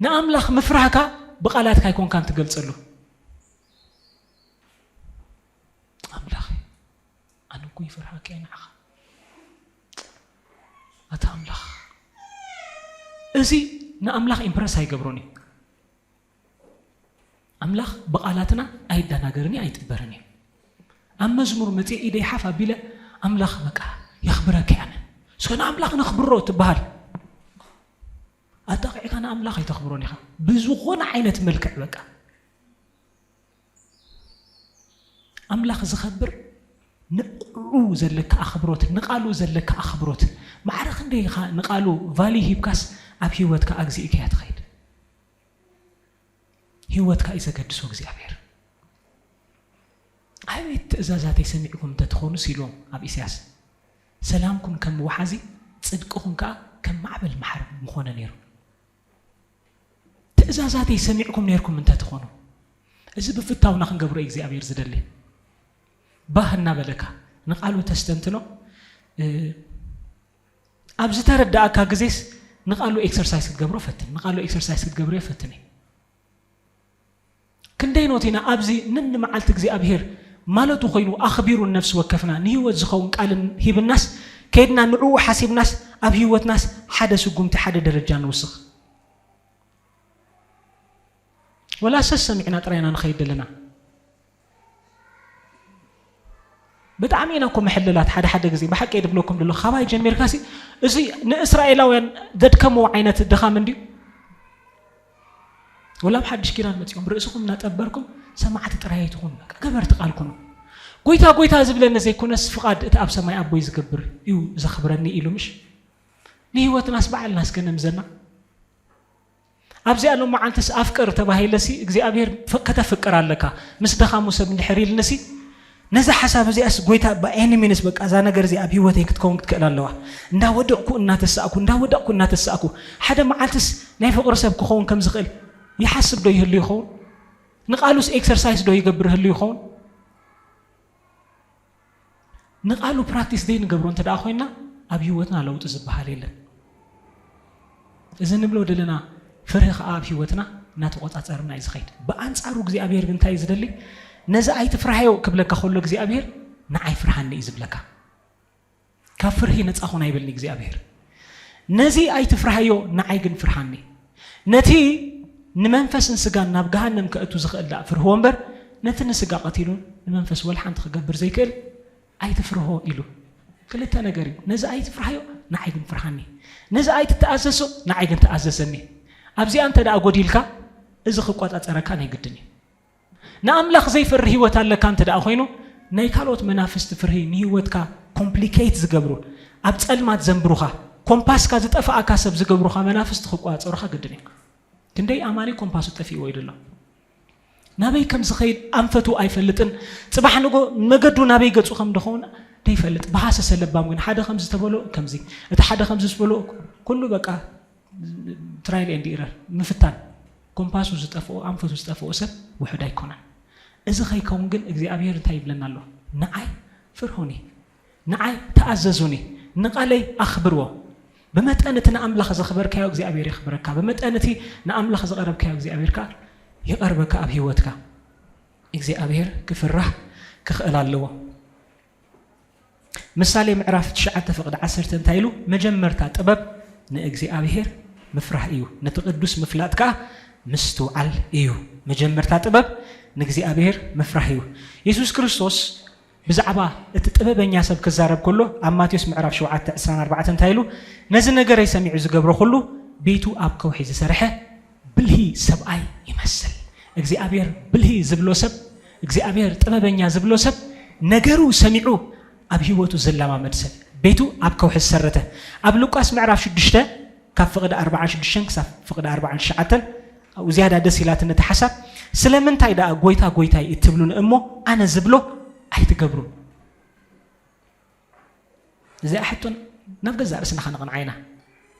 ንኣምላኽ ምፍራህካ ብቓላትካ ኣይኮንካን ትገልጸሉ። ኣምላኽ፣ ኣነ እኮ ይፈርሃካ እየ ንዓኻ። ኣታ ኣምላኽ፣ እዚ ንኣምላኽ ኢምፕረስ ኣይገብሮን እዩ። ኣምላኽ ብቓላትና ኣይደናገርን እዩ፣ ኣይጥበርን እዩ። ኣብ መዝሙር መጽየ ኢደይ ሓፍ ኣቢለ ኣምላኽ በቃ የኽብረካ እየ ኣነ። እስከ ንኣምላኽ ነኽብሮ ትበሃል። ኣጣቒዕካ ንኣምላኽ ኣይተኽብሮን ኢኻ። ብዝኾነ ዓይነት መልክዕ በቃ። ኣምላኽ ዝኸብር ንቃሉ ዘለካ ኣኽብሮት፣ ንቃሉ ዘለካ ኣኽብሮት። ማዕረ ክንደይ ኢኻ ንቃሉ ቫልዩ ሂብካስ ኣብ ህይወትካ ኣግዚእካያ ትኸይድ? ህይወትካ እዩ ዘገድሶ እግዚኣብሔር። ኣቤት ትእዛዛተይ ሰሚዕኩም እንተትኾኑስ ኢልዎም ኣብ ኢሳያስ። ሰላምኩም ከም ወሓዚ፣ ጽድቅኹም ከኣ ከም ማዕበል ማሕር ምኾነ ነይሩ። ትእዛዛተይ ሰሚዕኩም ነይርኩም እንተትኾኑ። እዚ ብፍታውና ክንገብሮ እዩ እግዚኣብሔር ዝደሊ። ባህ እናበለካ ንቃሉ ተስተንትኖ፣ እ፣ ኣብ ዝተረዳእካ ግዜስ ንቃሉ ኤክሰርሳይዝ ክትገብሮ ፈትን። ንቃሉ ኤክሰርሳይዝ ክትገብርዮ ፈትኒ። ክንደይ ኖት ኢና ኣብዚ ነኒ መዓልቲ እግዚኣብሔር ማለቱ ኮይኑ ኣኽቢሩ ነፍሲ ወከፍና ንህይወት ዝኸውን ቃልን ሂብናስ ከይድና ንዕኡ ሓሲብናስ ኣብ ህይወትናስ ሓደ ስጉምቲ ሓደ ደረጃ ንውስኽ። ወላ ሰስ ሰሚዕና ጥራይ ኢና ንኸይድ ዘለና። ብጣዕሚ ኢና እኮ መሐለላት ሓደ ሓደ ግዜ፣ ብሓቂ እየ ድብለኩም ድሎ። ካባይ ጀሚርካ ሲ፣ እዚ ንእስራኤላውያን ዘድከምዎ ዓይነት ድኻም እንድዩ። ወላ ኣብ ሓድሽ ኪዳን መጺኦም ርእስኹም እናጠበርኩም ሰማዕቲ ጥራይ ኣይትኹኑ፣ በቃ ገበርቲ ቃል ኩኑ። ጎይታ ጎይታ ዝብለኒ ዘይኮነስ ፍቓድ እቲ ኣብ ሰማይ ኣቦይ ዝገብር እዩ ዘኽብረኒ ኢሉ ምሽ? ንህይወትናስ ባዕልናስ ከነምዘና? ኣብዚኣ ሎም መዓልትስ ኣፍቅር ተባሂለሲ እግዚኣብሔር ፍ-፣ ከተፍቅር ኣለካ። ምስ ደኻሙ ሰብ እንድሕር ኢልንሲ፣ ነዛ ሓሳብ እዚኣስ ጎይታ ብኣይኒ ሚንስ በቃ እዛ ነገር እዚኣ ኣብ ህይወተይ ክትከውን ክትክእል ኣለዋ። እንዳወደቕኩ እናተሳእኩ፣ እንዳወደቕኩ እናተሳእኩ፣ ሓደ መዓልትስ ናይ ፍቕሪ ሰብ ክኸውን ከም ዝኽእል ይሓስብ ዶ ይህሉ ይኸውን? ንቃሉስ ኤክሰርሳይዝ ዶ ይገብር ይህሉ ይኸውን? ንቃሉ ፕራክቲስ ዘይንገብሮ እንተ ደኣ ኮይና፣ ኣብ ህይወትና ለውጢ ዝበሃል የለን። እዚ ንብሎ ዘለና ፍርሂ ከኣ ኣብ ህይወትና እናተቖጻጸርና እዩ ዝኸይድ። ብኣንጻሩ እግዚኣብሔር ግን እንታይ እዩ ዝደሊ? ነዚ ኣይትፍርሃዮ ክብለካ ከሎ እግዚኣብሔር ንዓይ ፍርሃኒ እዩ ዝብለካ። ካብ ፍርሂ ነጻ ኹን ኣይበልኒ እግዚኣብሔር። ነዚ ኣይትፍርሃዮ፣ ንዓይ ግን ፍርሃኒ። ነቲ ንመንፈስን ስጋን ናብ ገሃነም ከእቱ ዝኽእል ደኣ ፍርህዎ እምበር፣ ነቲ ንስጋ ቀቲሉ ንመንፈስ ወላ ሓንቲ ክገብር ዘይክእል ኣይትፍርሆ ኢሉ። ክልተ ነገር እዩ። ነዚ ኣይትፍርሃዮ፣ ንዓይ ግን ፍርሃኒ። ነዚ ኣይትተኣዘዞ፣ ንዓይ ግን ተኣዘዘኒ። ኣብዚኣ እንተ ደኣ ጎዲልካ፣ እዚ ክቆጻጸረካ ናይ ግድን እዩ። ንኣምላኽ ዘይፈሪ ህይወት ኣለካ እንተ ደኣ ኮይኑ፣ ናይ ካልኦት መናፍስቲ ፍርሂ ንህይወትካ ኮምፕሊኬት ዝገብሩ፣ ኣብ ጸልማት ዘንብሩኻ፣ ኮምፓስካ ዝጠፍኣካ ሰብ ዝገብሩኻ መናፍስቲ ክቆጻጸሩኻ ግድን እዩ። ክንደይ ኣማኒ ኮምፓሱ ጠፊእዎ እዩ ዘሎ። ናበይ ከም ዝኸይድ ኣንፈቱ ኣይፈልጥን። ጽባሕ ንጎ መገዱ ናበይ ገጹ ከም ድኸውን ደይፈልጥ። ብሃሰሰ ለባም ግን ሓደ ከምዚ ተበሎ ከምዚ፣ እቲ ሓደ ከምዚ ዝበሎ ኩሉ በቃ ትራይል ኤንድ ኢረር ምፍታን። ኮምፓሱ ዝጠፍኦ፣ ኣንፈቱ ዝጠፍኦ ሰብ ውሑድ ኣይኮነን። እዚ ከይከውን ግን እግዚኣብሔር እንታይ ይብለና ኣሎ? ንዓይ ፍርሁኒ፣ ንዓይ ተኣዘዙኒ፣ ንቓለይ ኣኽብርዎ። ብመጠን እቲ ንኣምላኽ ዘኽበርካዮ እግዚኣብሔር የኽብረካ። ብመጠን እቲ ንኣምላኽ ዘቐረብካዮ እግዚኣብሔር ከኣ ይቐርበካ ኣብ ህይወትካ። እግዚኣብሔር ክፍራሕ ክኽእል ኣለዎ። ምሳሌ ምዕራፍ ትሽዓተ ፍቕዲ ዓሰርተ እንታይ ኢሉ? መጀመርታ ጥበብ ንእግዚኣብሔር ምፍራህ እዩ፣ ነቲ ቅዱስ ምፍላጥ ከኣ ምስትውዓል እዩ። መጀመርታ ጥበብ ንእግዚኣብሔር ምፍራህ እዩ። የሱስ ክርስቶስ ብዛዕባ እቲ ጥበበኛ ሰብ ክዛረብ ከሎ ኣብ ማቴዎስ ምዕራፍ ሸውዓተ ዕስራን ኣርባዕተን እንታይ ኢሉ? ነዚ ነገረይ ሰሚዑ ዝገብሮ ኩሉ ቤቱ ኣብ ከውሒ ዝሰርሐ ብልሂ ሰብኣይ ይመስል። እግዚኣብሔር ብልሂ ዝብሎ ሰብ፣ እግዚኣብሔር ጥበበኛ ዝብሎ ሰብ ነገሩ ሰሚዑ ኣብ ህይወቱ ዝለማመድ ሰብ፣ ቤቱ ኣብ ከውሒ ዝሰረተ። ኣብ ሉቃስ ምዕራፍ ሽዱሽተ ካብ ፍቕዲ ኣርባዓን ሽዱሽተን ክሳብ ፍቕዲ ኣርባዓን ትሽዓተን ኣብኡ ዝያዳ ደስ ኢላትኒ እታ ሓሳብ። ስለምንታይ ደኣ ጎይታ ጎይታይ እትብሉኒ እሞ ኣነ ዝብሎ ኣይትገብሩን? እዚኣ ሕቶን ናብ ገዛእ ርእስና ከነቕንዓ ኢና።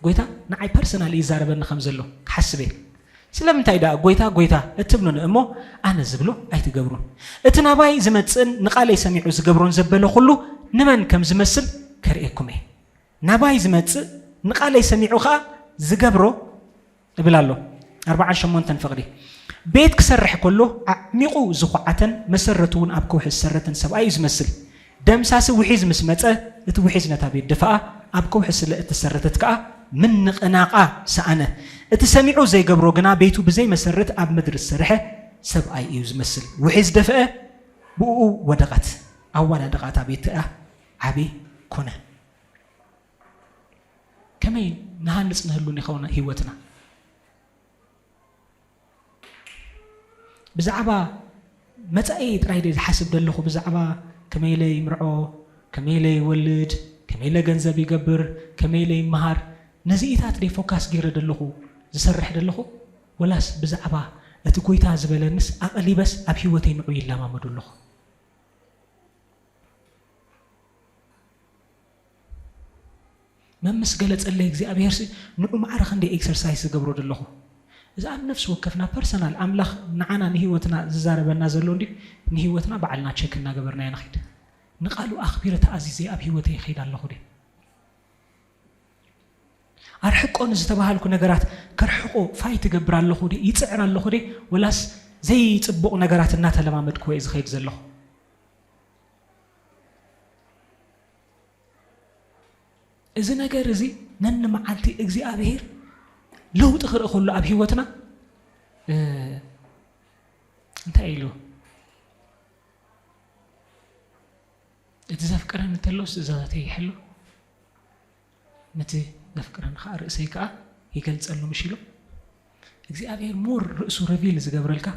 ጎይታ ንዓይ ፐርሰናል ይዛረበኒ ከም ዘሎ ክሓስብ እየ። ስለምንታይ ደኣ ጎይታ ጎይታ እትብሉኒ እሞ ኣነ ዝብሎ ኣይትገብሩን? እቲ ናባይ ዝመጽእን ንቓለይ ሰሚዑ ዝገብሮን ዘበለ ኩሉ ንመን ከም ዝመስል ከርእየኩም እየ። ናባይ ዝመጽእ ንቓለይ ሰሚዑ ኸኣ ዝገብሮ እብል ኣሎ። ኣርባዓን ሸሞንተን ፍቕዲ። ቤት ክሰርሕ ከሎ ኣዕሚቑ ዝኹዓተን መሰረቱ እውን ኣብ ከውሒ ዝሰረተን ሰብኣይ እዩ ዝመስል። ደምሳሲ ውሒዝ ምስ መጸ፣ እቲ ውሒዝ ነታ ቤት ደፍኣ፣ ኣብ ከውሒ ስለ እተሰረተት ከኣ ምንቕናቓ ሰኣነ። እቲ ሰሚዑ ዘይገብሮ ግና ቤቱ ብዘይመሰርት ኣብ ምድሪ ዝሰርሐ ሰብኣይ እዩ ዝመስል። ውሒዝ ደፍአ፣ ብእኡ ወደቐት፣ ኣዋዳደቓ፣ እታ ቤት ከኣ ዓቢ ኮነ። ከመይ ንሃንጽ ንህሉ ንኸውን ህይወትና? ብዛዕባ መጻኢ ጥራይ ድየ ዝሓስብ ዘለኹ? ብዛዕባ ከመይ ኢለ ይምርዖ፣ ከመይ ኢለ ይወልድ፣ ከመይ ኢለ ገንዘብ ይገብር፣ ከመይ ኢለ ይመሃር፣ ነዚኢታት ድየ ፎካስ ገይረ ዘለኹ ዝሰርሕ ዘለኹ? ወላስ ብዛዕባ እቲ ጎይታ ዝበለንስ ኣቐሊበስ ኣብ ህይወተይ ንዑ ይለማመዱ ኣለኹ? መምስ ገለጸለይ እግዚኣብሔር ሲ ንዑ ማዕረ ክንደይ ኤክሰርሳይስ ዝገብሮ ዘለኹ። እዚ ኣብ ነፍሲ ወከፍና ፐርሰናል ኣምላኽ ንዓና ንህይወትና ዝዛረበና ዘሎ እንዲ ንህይወትና ባዕልና ቸክ እናገበርና ኢና ንኸይድ። ንቓሉ ኣኽቢረ ተኣዚዘ ኣብ ህይወተይ ይኸይድ ኣለኹ ድየ? ኣርሕቆ ንዝተባሃልኩ ነገራት ከርሕቆ ፋይት እገብር ኣለኹ ድየ? ይጽዕር ኣለኹ ድየ? ወላስ ዘይጽቡቕ ነገራት እናተለማመድኩ እየ ዝኸይድ ዘለኹ? እዚ ነገር እዚ ነንመዓልቲ እግዚኣብሔር ለውጢ ክርኢ ከሎ ኣብ ህይወትና፣ እ፣ እንታይ ኢሉ? እቲ ዘፍቅረኒ እንተሎስ ትእዛዛተይ ይሕሉ፣ ነቲ ዘፍቅረኒ ከኣ ርእሰይ ከኣ ይገልጸሉ፣ ምሽ ኢሉ? እግዚኣብሔር ሞር ርእሱ ሪቪል ዝገብረልካ፣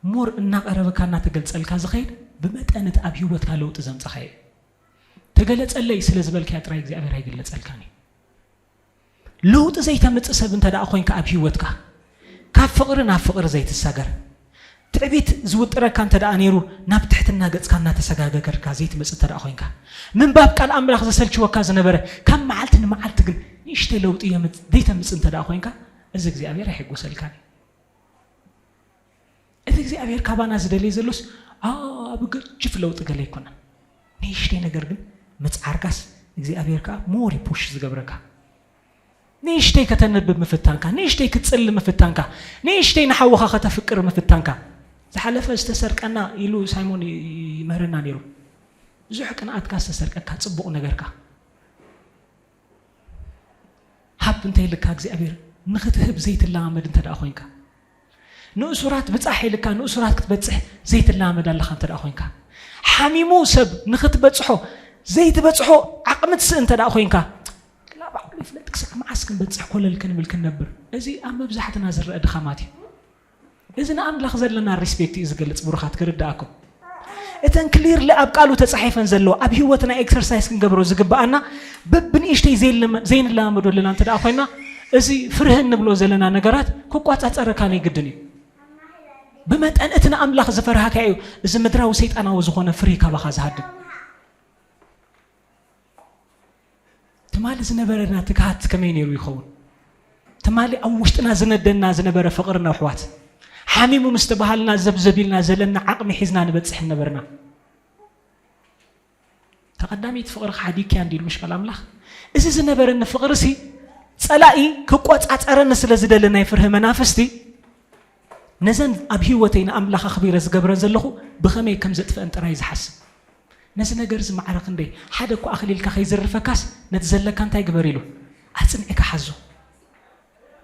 ሞር እናቐረበካ እናተገልጸልካ ዝኸይድ፣ ብመጠን እቲ ኣብ ህይወትካ ለውጢ ዘምጽኻ እዩ። ተገለጸለይ ስለ ዝበልካዮ ጥራይ እግዚኣብሔር ኣይግለጸልካን እዩ። ለውጢ ዘይተምጽእ ሰብ እንተ ደኣ ኮይንካ ኣብ ህይወትካ፣ ካብ ፍቕሪ ናብ ፍቕሪ ዘይትሳገር፣ ትዕቢት ዝውጥረካ እንተ ደኣ ነይሩ፣ ናብ ትሕትና ገጽካ እናተሰጋገርካ ዘይትመጽእ እንተ ደኣ ኮይንካ፣ ምንባብ ቃል ኣምላኽ ዘሰልችወካ ዝነበረ፣ ካብ መዓልቲ ንመዓልቲ ግን ንእሽተይ ለውጢ የምጽ-፣ ዘይተምጽእ እንተ ደኣ ኮይንካ፣ እዚ እግዚኣብሔር ኣይሕጎሰልካን እዩ። እቲ እግዚኣብሔር ካባና ዝደልየ ዘሎስ ኣብ ገጅፍ ለውጢ ገለ ኣይኮነን። ንእሽተይ ነገር ግን ምጽዓርካስ እግዚኣብሔር ከኣ ሞር እዩ ፑሽ ዝገብረካ። ንእሽተይ ከተንብብ ምፍታንካ፣ ንእሽተይ ክትጽሊ ምፍታንካ፣ ንእሽተይ ንሓውኻ ከተፍቅር ምፍታንካ። ዝሓለፈ ዝተሰርቀና ኢሉ ሳይሞን ይ-፣ ይምህረና ነይሩ። ብዙሕ ቅንኣትካ ዝተሰርቀካ ጽቡቕ ነገርካ። ሃብ እንተ ኢልካ እግዚኣብሔር ንኽትህብ ዘይትለማመድ እንተ ደኣ ኮይንካ፣ ንእሱራት ብጻሕ ኢልካ ንእሱራት ክትበጽሕ ዘይትለማመድ ኣለኻ እንተ ደኣ ኮይንካ፣ ሓሚሙ ሰብ ንኽትበጽሖ ዘይትበጽሖ ዓቕሚ ትስእ እንተ ደኣ ኮይንካ፣ ላ ባዕሉ ይፍለጥ ክሳዕ መዓስ ክንበጽሕ ኮለል ክንብል ክንነብር። እዚ ኣብ መብዛሕትና ዝረአ ድኻማት እዩ። እዚ ንኣምላኽ ዘለና ሪስፔክት እዩ ዝገልጽ። ብሩኻት ክርዳእኩም፣ እተን ክሊርሊ ኣብ ቃሉ ተጻሒፈን ዘለዎ ኣብ ህይወትና ኤክሰርሳይዝ ክንገብሮ ዝግብኣና፣ በብንእሽተይ ዘይንለመ- ዘይንለማመዶ ኣለና እንተ ደኣ ኮይና፣ እዚ ፍርህ እንብሎ ዘለና ነገራት ክቋጻጸረካ ናይ ግድን እዩ። ብመጠን እቲ ንኣምላኽ ዝፈርሃካ እዩ እዚ ምድራዊ ሰይጣናዊ ዝኾነ ፍርሂ ካባኻ ዝሃድም። ትማሊ ዝነበረና ትግሃት ከመይ ነይሩ ይኸውን? ትማሊ ኣብ ውሽጥና ዝነደና ዝነበረ ፍቕሪ ነሕዋት፣ ሓሚሙ ምስ ተባሃልና ዘብዘቢልና ዘለና ዓቕሚ ሒዝና ንበጽሕ ነበርና። ተቐዳሚት ፍቕሪ ሓዲግክያ እንዲሉ ምሽ ቃል ኣምላኽ። እዚ ዝነበረኒ ፍቕሪ ሲ ጸላኢ ክቆጻጸረኒ ስለ ዝደለ ናይ ፍርሂ መናፍስቲ፣ ነዘን ኣብ ህይወተይ ንኣምላኽ ኣኽቢረ ዝገብረን ዘለኹ ብኸመይ ከም ዘጥፍአን ጥራይ ዝሓስብ። ነዚ ነገር እዚ ማዕረ ክንደይ ሓደ እኮ ኣኽሊልካ ከይዝርፈካስ ነቲ ዘለካ እንታይ ግበር ኢሉ ኣጽኒዕካ ሓዞ።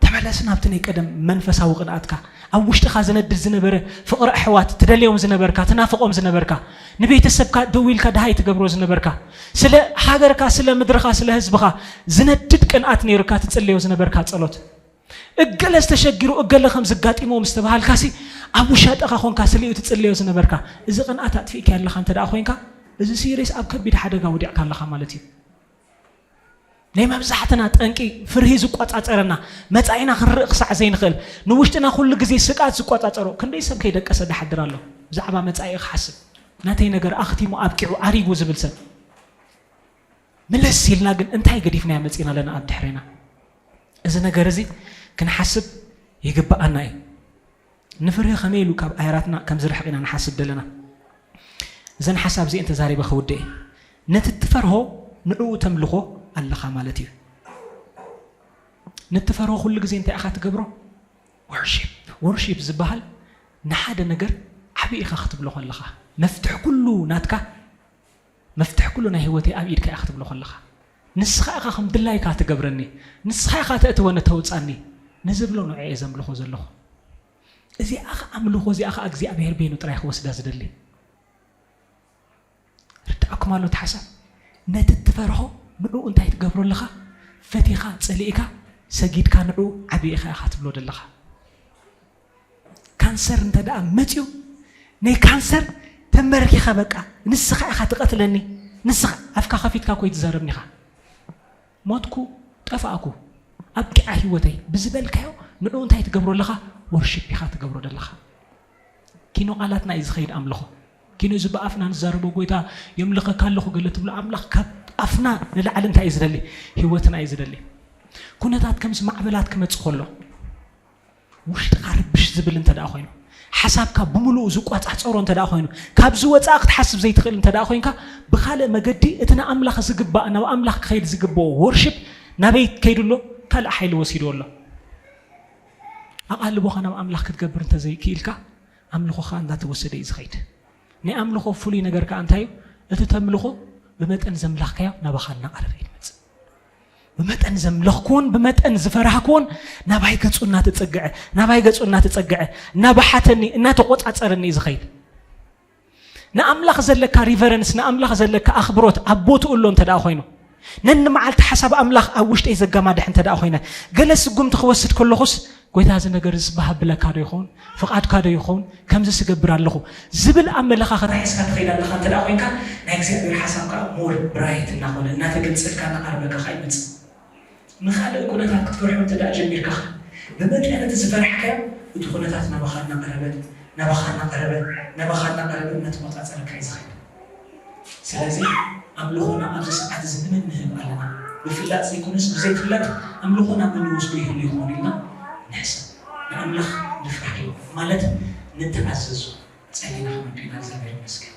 ተመለስ ናብቲ ናይ ቀደም መንፈሳዊ ቅንኣትካ። ኣብ ውሽጥኻ ዝነድድ ዝነበረ ፍቕሪ ኣሕዋት ትደልዮም ዝነበርካ፣ ትናፍቖም ዝነበርካ፣ ንቤተሰብካ ደው ኢልካ ደሃይ ትገብሮ ዝነበርካ፣ ስለ ሃገርካ፣ ስለ ምድርኻ፣ ስለ ህዝብኻ ዝነድድ ቅንኣት ነይሩካ ትጽልዮ ዝነበርካ ጸሎት። እገለ ዝተሸጊሩ እገለ ከም ዝጋጢሞ ምስ ተባሃልካሲ ኣብ ውሻጠኻ ኮንካ ስሊኡ ትጽልዮ ዝነበርካ እዚ ቅንኣት ኣጥፊእካ ኣለኻ እንተ ደኣ ኮይንካ እዚ ሲሪስ ኣብ ከቢድ ሓደጋ ወዲቕካ ኣለኻ ማለት እዩ። ናይ መብዛሕትና ጠንቂ ፍርሂ ዝቆጻጸረና፣ መጻኢና ክንርኢ ክሳዕ ዘይንኽእል፣ ንውሽጥና ኩሉ ግዜ ስግኣት ዝቆጻጸሮ። ክንደይ ሰብ ከይደቀሰ ድሓድር ኣሎ ብዛዕባ መጻኢ ክሓስብ፣ ናተይ ነገር ኣኽቲሙ ኣብቂዑ ኣሪጉ ዝብል ሰብ። ምልስ ኢልና ግን እንታይ ገዲፍናዮ መጺና ኣለና ኣብ ድሕሬና? እዚ ነገር እዚ ክንሓስብ ይግብኣና እዩ። ንፍርሂ ከመይ ኢሉ ካብ ኣየራትና ከም ዝርሕቕ ኢና ንሓስብ ዘለና። እዘን ሓሳብ እዚአን ተዛሪበ ክውድእ እየ። ነቲ እትፈርሆ ንዕኡ ተምልኾ ኣለኻ ማለት እዩ። ነቲ ትፈርሆ ኩሉ ግዜ እንታይ ኢኻ ትገብሮ? ወርሺፕ። ወርሺፕ ዝበሃል ንሓደ ነገር ዓብዪ ኢኻ ክትብሎ ከለኻ፣ መፍትሕ ኩሉ ናትካ፣ መፍትሕ ኩሉ ናይ ህይወተይ ኣብ ኢድካ ኢኻ ክትብሎ ከለኻ፣ ንስኻ ኢኻ ከም ድላይካ ትገብረኒ፣ ንስኻ ኢኻ ተእትወኒ ተውጻኒ ንዝብሎ ንዕኡ እየ ዘምልኾ ዘለኹ። እዚኣ ኸ ኣምልኾ፣ እዚኣ ኸ እግዚኣብሔር በይኑ ጥራይ ክወስዳ ዝደሊ። ርዳእኩም ኣሎ እቲ ሓሳብ? ነቲ እትፈርሆ ንዕኡ እንታይ ትገብሮ ኣለኻ? ፈቲኻ፣ ጸሊእካ፣ ሰጊድካ ንዕኡ ዓብዪ ኢኻ ኢኻ ትብሎ ዘለኻ። ካንሰር እንተ ደኣ መጽዩ፣ ናይ ካንሰር ተመርኪኻ በቃ፣ ንስኻ ኢኻ ትቐትለኒ፣ ንስኻ ኣፍካ ከፊትካ እኮ ኣይትዛረብን ኢኻ። ሞትኩ፣ ጠፋእኩ፣ ኣብቂዓ ህይወተይ ብዝበልካዮ፣ ንዕኡ እንታይ ትገብሮ ኣለኻ? ወርሺፕ ኢኻ ትገብሮ ዘለኻ። ኪኖ ቃላትና እዩ ዝኸይድ ኣምልኾ። ኪኖ እዚ ብኣፍና ንዛረቦ፣ ጎይታ የምልኸካ ኣለኹ ገለ ትብሎ ኣምላኽ ካብ ኣፍና ንላዕሊ እንታይ እዩ ዝደሊ? ህይወትና እዩ ዝደሊ። ኩነታት ከምዚ ማዕበላት ክመጽእ ከሎ፣ ውሽጥኻ ርብሽ ዝብል እንተ ደኣ ኮይኑ፣ ሓሳብካ ብምሉኡ ዝቆጻጸሮ እንተ ደኣ ኮይኑ፣ ካብዚ ወጻኢ ክትሓስብ ዘይትኽእል እንተ ደኣ ኮይንካ፣ ብኻልእ መገዲ እቲ ንኣምላኽ ዝግባእ፣ ናብ ኣምላኽ ክኸይድ ዝግብኦ ወርሺፕ ናበይ ከይዱ ኣሎ? ካልእ ሓይሊ ወሲድዎ ኣሎ። ኣቓልቦኻ ናብ ኣምላኽ ክትገብር እንተ ዘይክኢልካ፣ ኣምልኾኻ እንዳተወሰደ እዩ ዝኸይድ። ናይ ኣምልኾ ፍሉይ ነገር ከኣ እንታይ እዩ? እቲ ተምልኾ ብመጠን ዘምለኽካዮ ናባኻ እናቐረበ እዩ ዝመጽእ። ብመጠን ዘምለኽኩዎን ብመጠን ዝፈራህኩዎን ናባይ ገጹ እናተጸግዐ፣ ናባይ ገጹ እናተጸግዐ፣ እናበሓተኒ፣ እናተቖጻጸረኒ እዩ ዝኸይድ። ንኣምላኽ ዘለካ ሪቨረንስ፣ ንኣምላኽ ዘለካ ኣኽብሮት ኣብ ቦትኡ ኣሎ እንተ ደኣ ኮይኑ፣ ነንመዓልቲ ሓሳብ ኣምላኽ ኣብ ውሽጠይ ዘጋማድሕ እንተ ደኣ ኮይነ፣ ገለ ስጉምቲ ክወስድ ከለኹስ፣ ጎይታ፣ እዚ ነገር እዚ ባህ ኣብለካ ዶ ይኸውን? ፍቓድካ ዶ ይኸውን? ከምዚ ስገብር ኣለኹ ዝብል ኣመለኻኽታ ሒዝካ ትኸይድ ኣለኻ እንተ ደኣ ኮይንካ፣ ናይ እግዚኣብሔር ሓሳብ ከኣ ሞር ብራይት እናኾነ፣ እናተገልጸልካ፣ እናቐረበካ ከኣ ይመጽእ። ንኻልእ ኩነታት ክትፈርሖ እንተ ደኣ ጀሚርካ ኸ? ብመጠን እቲ ዝፈራሕካዮ፣ እቲ ኩነታት ናባኻ እናቐረበ፣ ናባኻ እናቐረበ፣ ናባኻ እናቐረበ እናተቖጻጸረካ እዩ ዝኸይድ። ስለዚ ኣምልኾና ኣብዚ ሰዓት እዚ ንመን ንህብ ኣለና? ብፍላጥ ዘይኮነስ ብዘይፍላጥ ኣምልኾና መን ይወስዶ ይህሉ ይኸውን ኢልና ንሕሰብ። ንኣምላኽ ንፍራሕ ማለት ንተኣዘዝ። ጸሊና ክንወዱ ኢና። እግዚኣብሔር ይመስገን።